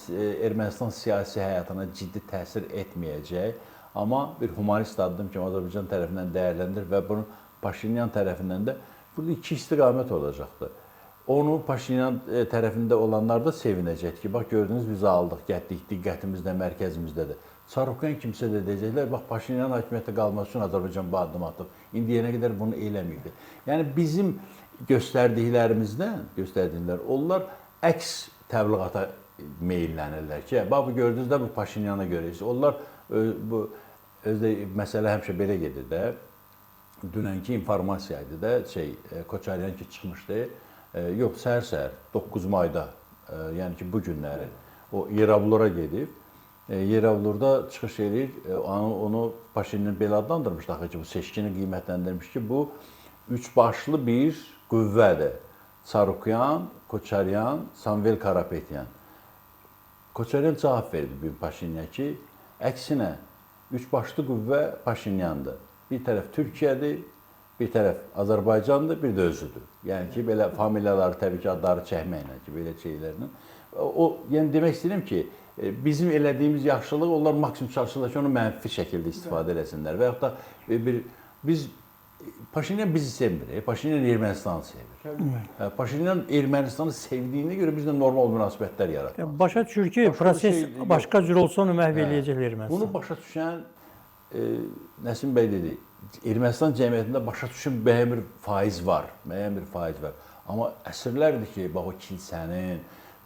Ermənistan siyasi həyatına ciddi təsir etməyəcək, amma bir humanist addım kimi Azərbaycan tərəfindən dəyərləndirir və bunun Paşinyan tərəfindən də burada iki istiqamət olacaqdır. Onu Paşinyan tərəfində olanlar da sevinəcək ki, bax gördünüz biz aldıq, getdik, diqqətimiz də mərkəzimizdədir. Çaruqyan kimsə də deyəcəklər, bax Paşinyan hakimiyyətdə qalması üçün Azərbaycan bu addım atıb. İndiyənə qədər bunu eləməyibdir. Yəni bizim göstərdiklərimizdən, onlar əks təbliğata meyllənirlər ki, bax bu gördünüz də bu Paşinyana görə. Onlar bu özdə məsələ həmişə belə gedir də. Dünənki informasiya idi də, Koçaryan ki çıxmışdı. Yox, səhər-səhər 9 mayda, yəni ki bu günləri o Yerablura gedib. Yerablurda çıxış eləyir. Onu Paşinyan belə adlandırmışdı axı ki, bu seçkini qiymətləndirmiş ki, bu üçbaşlı bir qüvvədir. Çaruqyan, Koçaryan, Samvel Karapetyan. Koçaryan cavab verdi bu gün Paşinyan ki, əksinə üçbaşlı qüvvə Paşinyandır. Bir tərəf Türkiyədir, bir tərəf Azərbaycandır, bir də özüdür. Yəni ki, belə familiyaları təbii ki, adları çəkməklə ki, belə şeylərlə. O, yəni demək istəyirəm ki, bizim elədiyimiz yaxşılığı onlar maksimum çalışırlar ki, onu mənfi şəkildə istifadə eləsinlər. Və yaxud da biz Paşinyan bizi sevmir, Paşinyan Ermənistanı sevir. Paşinyan Ermənistanı sevdiyinə görə bizlə normal münasibətlər yaratır. Yəni, başa düşür ki, proses şey, başqa cür olsa onu məhv eləyəcəklər Ermənistan. Bunu başa düşən Nəsim bəy dedi, Ermənistan cəmiyyətində başa düşən müəyyən bir faiz var, Amma əsrlərdir ki, bax o kilsənin,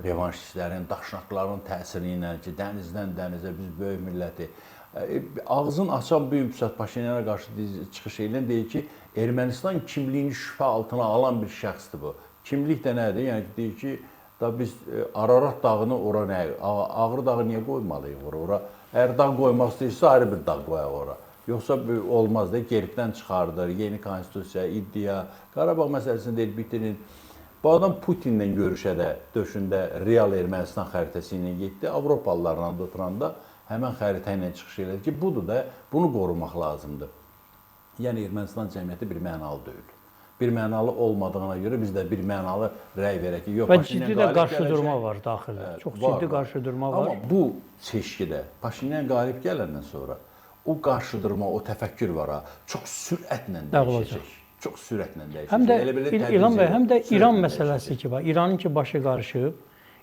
revanşistlərin, daşnaqların təsiri ilə ki, dənizdən dənizə biz böyük milləti. Ağzın açan bu gün Paşinyana qarşı çıxış edən deyir ki, Ermənistan kimliyini şübhə altına alan bir şəxsdir bu. Kimlik də nədir? Yəni deyir ki, da biz Ararat dağını ora nə, Ağrı dağı niyə qoymalıyıq ora? Ora əgər dağ qoymaq istəyirsə ayrı bir dağ qoyaq ora. Yoxsa olmaz da, gerbdən çıxardır, yeni konstitusiya, iddia, Qarabağ məsələsini deyir, bitirin. Bu adam Putinlə görüşə də döşündə real Ermənistan xəritəsi ilə getdi, Avropalılarla da oturanda həmən xəritə ilə çıxış elədi ki, budur da, bunu qorumaq lazımdır. Yəni Ermənistan cəmiyyəti bir mənalı deyil. Bir mənalı olmadığına görə biz də bir mənalı rəy verək ki, yox, və ciddi də qarşıdurma var daxildə. Çox ciddi qarşıdurma var. Amma bu seçkidə Paşinyan qalib gələndən sonra o qarşıdurma, o təfəkkür var ha, çox sürətlə dəyişəcək. Çox sürətlə dəyişəcək. Həm də İlham bəy, həm də İran məsələsi ki var. İranın ki başı qarışıb,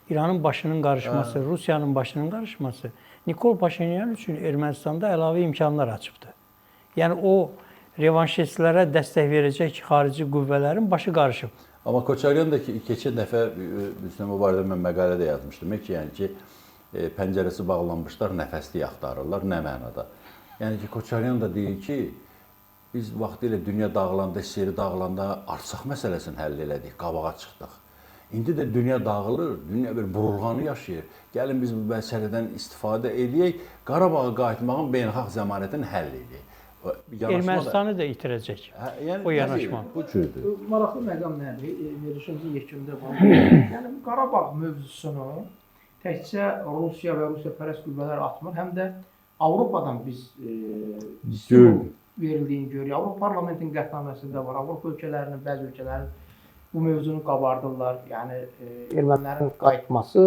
İranın başının qarışması, Rusiyanın başının qarışması Nikol Paşinyan üçün Ermənistanda əlavə imkanlar açıbdır. Yəni o revanşistlərə dəstək verəcək xarici qüvvələrin başı qarışıb. Amma Koçaryan da ki, keçən dəfə bu barədə mən məqalə də yazmışdım ki, yəni ki, pəncərəsi bağlanmışlar, nəfəslik axtarırlar, nə mənada? Yəni ki, Koçaryan da deyir ki, biz vaxtilə dünya dağılanda, SSR dağılanda Artsaq məsələsini həll elədik, qabağa çıxdıq. İndi də dünya dağılır, dünya bir burulğanı yaşayır. Gəlin biz bu məsələdən istifadə eləyək, Qarabağa qayıtmağın beynəlxalq zəmanətini həll eləyək. Ermənistanı da itirəcək. Yəni, o yanaşma. Bu cürdür. Maraqlı məqam nədir? Verilişimizin yekununda var. Yəni bu Qarabağ mövzusunu təkcə Rusiya və Rusiya pərəst qüvvələr atmır, həm də Avropadan biz verildiyini görürük. Avropa Parlamentinin qətnaməsində var. Avropa ölkələrinin, bəzi ölkələrin bu mövzunu qabardırlar. Yəni ermənilərin qayıtması,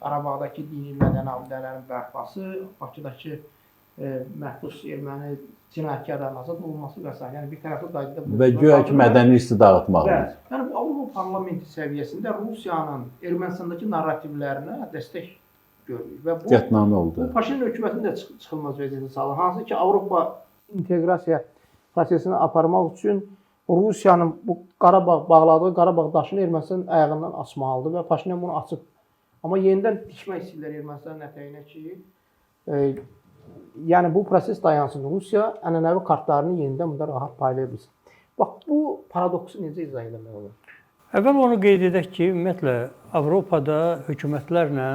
Qarabağdakı dini mədəni abidələrin bərpası, Bakıdakı məhbus erməni cinayətkarların azad olunması və s. Yəni bir tərəfli qaydada bu və güya ki mədəni irsi dağıtmaq. Yəni bu Avropa Parlamenti səviyyəsində Rusiyanın Ermənistandakı narrativlərinə dəstək görürük və bu qətnamə oldu. Bu Paşinyan hökumətini də çıxılmaz vəziyyətə salır. Hansı ki Avropa inteqrasiya prosesini aparmaq üçün Rusiyanın bu Qarabağ bağladığı Qarabağ daşını Ermənistanın ayağından açmalıdır və Paşinyan bunu açıb. Amma yenidən tikmək istəyirlər Ermənistanın ətəyinə ki, yəni bu proses dayansın. Rusiya ənənəvi kartlarını yenidən bunda rahat paylaya bilsin. Bax bu paradoksu necə izah etmək olar? Əvvəl onu qeyd edək ki, ümumiyyətlə Avropada hökumətlərlə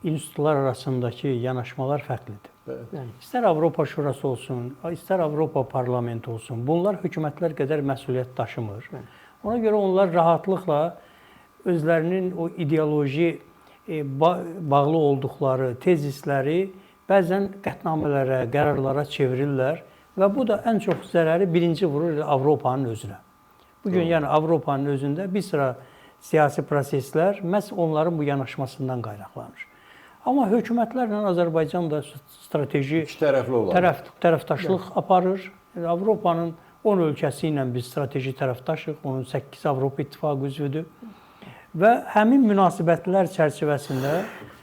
institutlar arasındakı yanaşmalar fərqlidir. Bəli. İstər Avropa Şurası olsun, istər Avropa Parlamenti olsun, bunlar hökumətlər qədər məsuliyyət daşımır. Bəli. Ona görə onlar rahatlıqla özlərinin o ideoloji bağlı olduqları tezisləri bəzən qətnamələrə, qərarlara çevirirlər və bu da ən çox zərəri birinci vurur Avropanın özünə. Bugün yəni Avropanın özündə bir sıra siyasi proseslər məhz onların bu yanaşmasından qaynaqlanır. Amma hökumətlərlə Azərbaycan da strateji İki tərəfli olaraq tərəfdaşlıq aparır. Avropanın 10 ölkəsi ilə biz strateji tərəfdaşıq, onun 8 Avropa İttifaqı üzvüdür. Və həmin münasibətlər çərçivəsində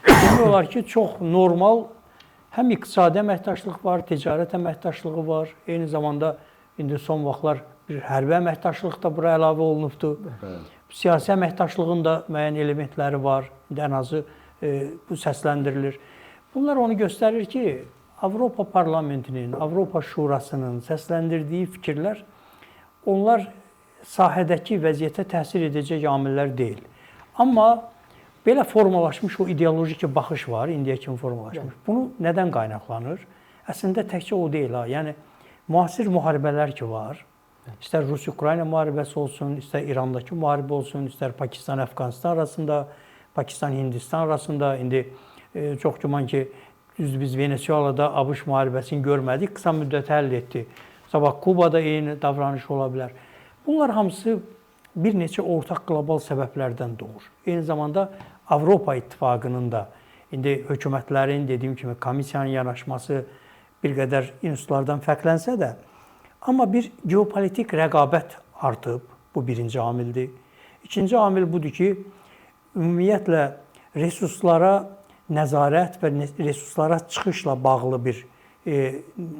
demək olar ki, çox normal həm iqtisadi əməkdaşlıq var, ticarət əməkdaşlığı var. Eyni zamanda indi son vaxtlar bir hərbi əməkdaşlıq da bura əlavə olunubdur. Bəli. Siyasi əməkdaşlığın da müəyyən elementləri var. İndi ən azı bu səsləndirilir. Bunlar onu göstərir ki, Avropa Parlamentinin, Avropa Şurasının səsləndirdiyi fikirlər onlar sahədəki vəziyyətə təsir edəcək amillər deyil. Amma belə formalaşmış o ideolojik baxış var, indiyə kimi formalaşmış. Bunu nədən qaynaqlanır? Əslində təkcə o deyil ha. Yəni müasir müharibələr ki var. İstər Rus-Ukrayna müharibəsi olsun, istər İrandakı müharibə olsun, istər Pakistan-Əfqanistan arasında, Pakistan-Hindistan arasında. İndi çox güman ki, düz biz Venezuelada ABŞ müharibəsini görmədik, qısa müddət həll etdi. Sabah Kubada eyni davranış ola bilər. Bunlar hamısı bir neçə ortaq qlobal səbəblərdən doğur. Eyni zamanda Avropa İttifaqının da indi hökumətlərin, dediyim kimi, komissiyanın yanaşması bir qədər institutlardan fərqlənsə də, amma bir geopolitik rəqabət artıb. Bu birinci amildir. İkinci amil budur ki, ümumiyyətlə resurslara nəzarət və resurslara çıxışla bağlı bir,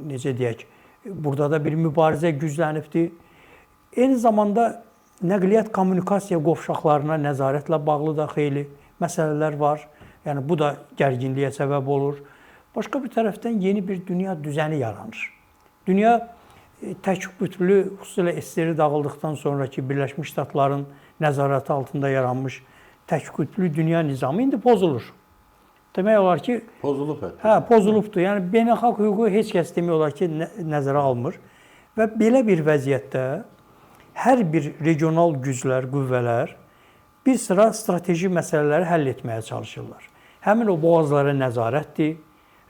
necə deyək, burada da bir mübarizə güclənibdir. Eyni zamanda nəqliyyat kommunikasiya qovşaqlarına nəzarətlə bağlı da xeyli məsələlər var. Yəni bu da gərginliyə səbəb olur. Başqa bir tərəfdən yeni bir dünya düzəni yaranır. Dünya tək qütblü, xüsusilə SSR dağıldıqdan sonraki Birləşmiş Ştatların nəzarəti altında yaranmış tək qütblü dünya nizamı indi pozulur. Demək olar ki, pozulub hətta. Hə, pozulubdur. Yəni beynəlxalq hüququ heç kəs demək olar ki, nəzərə almır. Və belə bir vəziyyətdə hər bir regional güclər, qüvvələr bir sıra strateji məsələləri həll etməyə çalışırlar. Həmin o boğazlara nəzarətdir,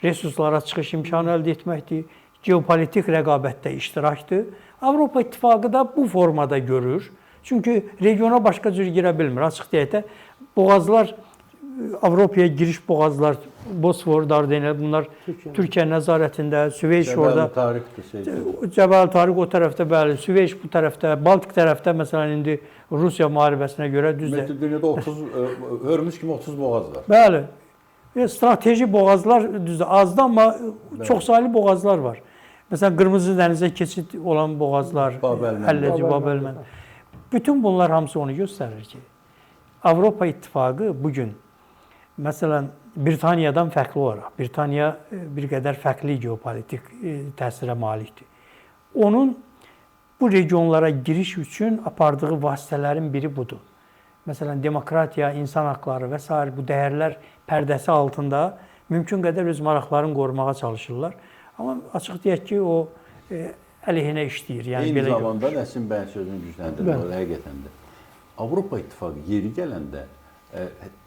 resurslara çıxış imkanı əldə etməkdir, geopolitik rəqabətdə iştirakdır. Avropa İttifaqı da bu formada görür. Çünki regiona başqa cür girə bilmir. Açıq deyək də, boğazlar, Avropaya giriş boğazlar, Bosfor, Dardanel, bunlar Türkiyə nəzarətində, Süveyş orada. Cəbəl Tariq o tərəfdə, bəli, Süveyş bu tərəfdə, Baltik tərəfdə məsələn indi Rusiya müharibəsinə görə düzdür. Dünyada 30, Hörmüz kimi 30 boğaz var. Bəli. Strateji boğazlar düzdür, azdır, amma çoxsaylı boğazlar var. Məsələn, Qırmızı dənizə keçid olan boğazlar, Həlləci, Babəlməndəb. Bütün bunlar hamısı onu göstərir ki, Avropa İttifaqı bugün məsələn Britaniyadan fərqli olaraq, Britaniya bir qədər fərqli geopolitik təsirə malikdir. Onun bu regionlara giriş üçün apardığı vasitələrin biri budur. Məsələn, demokratiya, insan haqları və sair bu dəyərlər pərdəsi altında mümkün qədər öz maraqlarını qorumağa çalışırlar. Amma açıq deyək ki, o əleyhinə işləyir. Yəni, eyni zamanda Nəsim bəyin sözünü gücləndirmək həqiqətən də. Avropa İttifaqı yeri gələndə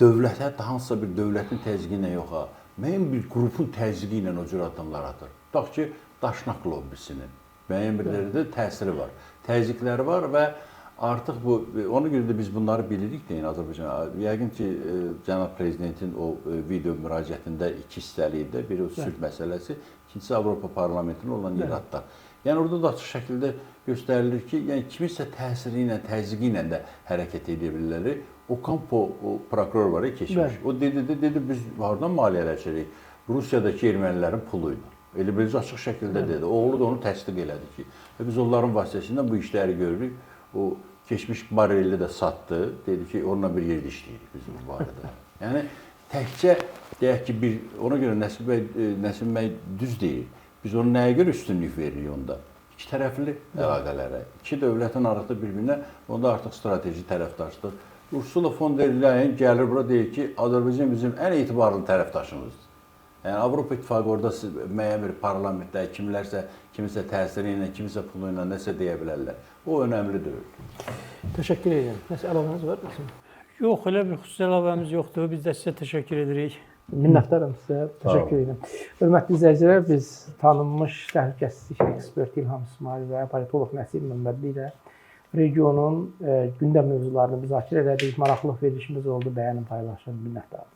dövlətə, hansısa bir dövlətin təzyiqi ilə yox, ha, müəyyən bir qrupun təzyiqi ilə o cür addımlar atır. Tutaq ki, Daşnak lobbisinin müəyyən bir dərəcədə təsiri var, təzyiqləri var və artıq bu, ona görə də biz bunları bilirik deyin Azərbaycan. Yəqin ki, cənab prezidentin o video müraciətində iki hissəli idi. Biri o sülh məsələsi, ikincisi Avropa Parlamentinin olan iradlar. Yəni orada da açıq şəkildə göstərilir ki, yəni kiminsə təsiri ilə, təzyiqi ilə də hərəkət edə bilirlər. O Campo o prokuror var ya keçmiş. O dedi biz hardan maliyyələşirik? Rusiyadakı ermənilərin pulu ilə. Elə beləcə açıq şəkildə dedi. Oğlu da onu təsdiq elədi ki, Və biz onların vasitəsilə bu işləri görürük. O keçmiş Barelli də satdı. Dedi ki, onunla bir yerdə işləyirik biz bu barədə. Yəni təkcə deyək ki, bir ona görə Nəsim bəy düz deyir. Biz onu nəyə görə üstünlük veririk onda? İki tərəfli əlaqələrə. İki dövlətin arasında bir-birinə onda artıq strateji tərəfdaşlıq. Ursula von der Leyen gəlir bura deyir ki, Azərbaycan bizim ən etibarlı tərəfdaşımızdır. Yəni Avropa İttifaqı orada müəyyən bir parlamentdə kimlərsə, kimisə təsiri ilə, kimisə pulu ilə nəsə deyə bilərlər. O önəmli deyil. Təşəkkür edirəm. Nəsə əlavəniz var? Yox, elə bir xüsusi əlavəmiz yoxdur. Biz də sizə təşəkkür edirik. Minnətdaram sizə. Təşəkkür edirəm. Hörmətli izləyicilər, biz tanınmış təhlükəsizlik eksperti İlham İsmayıl və politoloq Nəsim Məmmədli ilə regionun gündəm mövzularını müzakirə elədik. Maraqlı verilişimiz oldu. Bəyənin, paylaşın. Minnətdarım.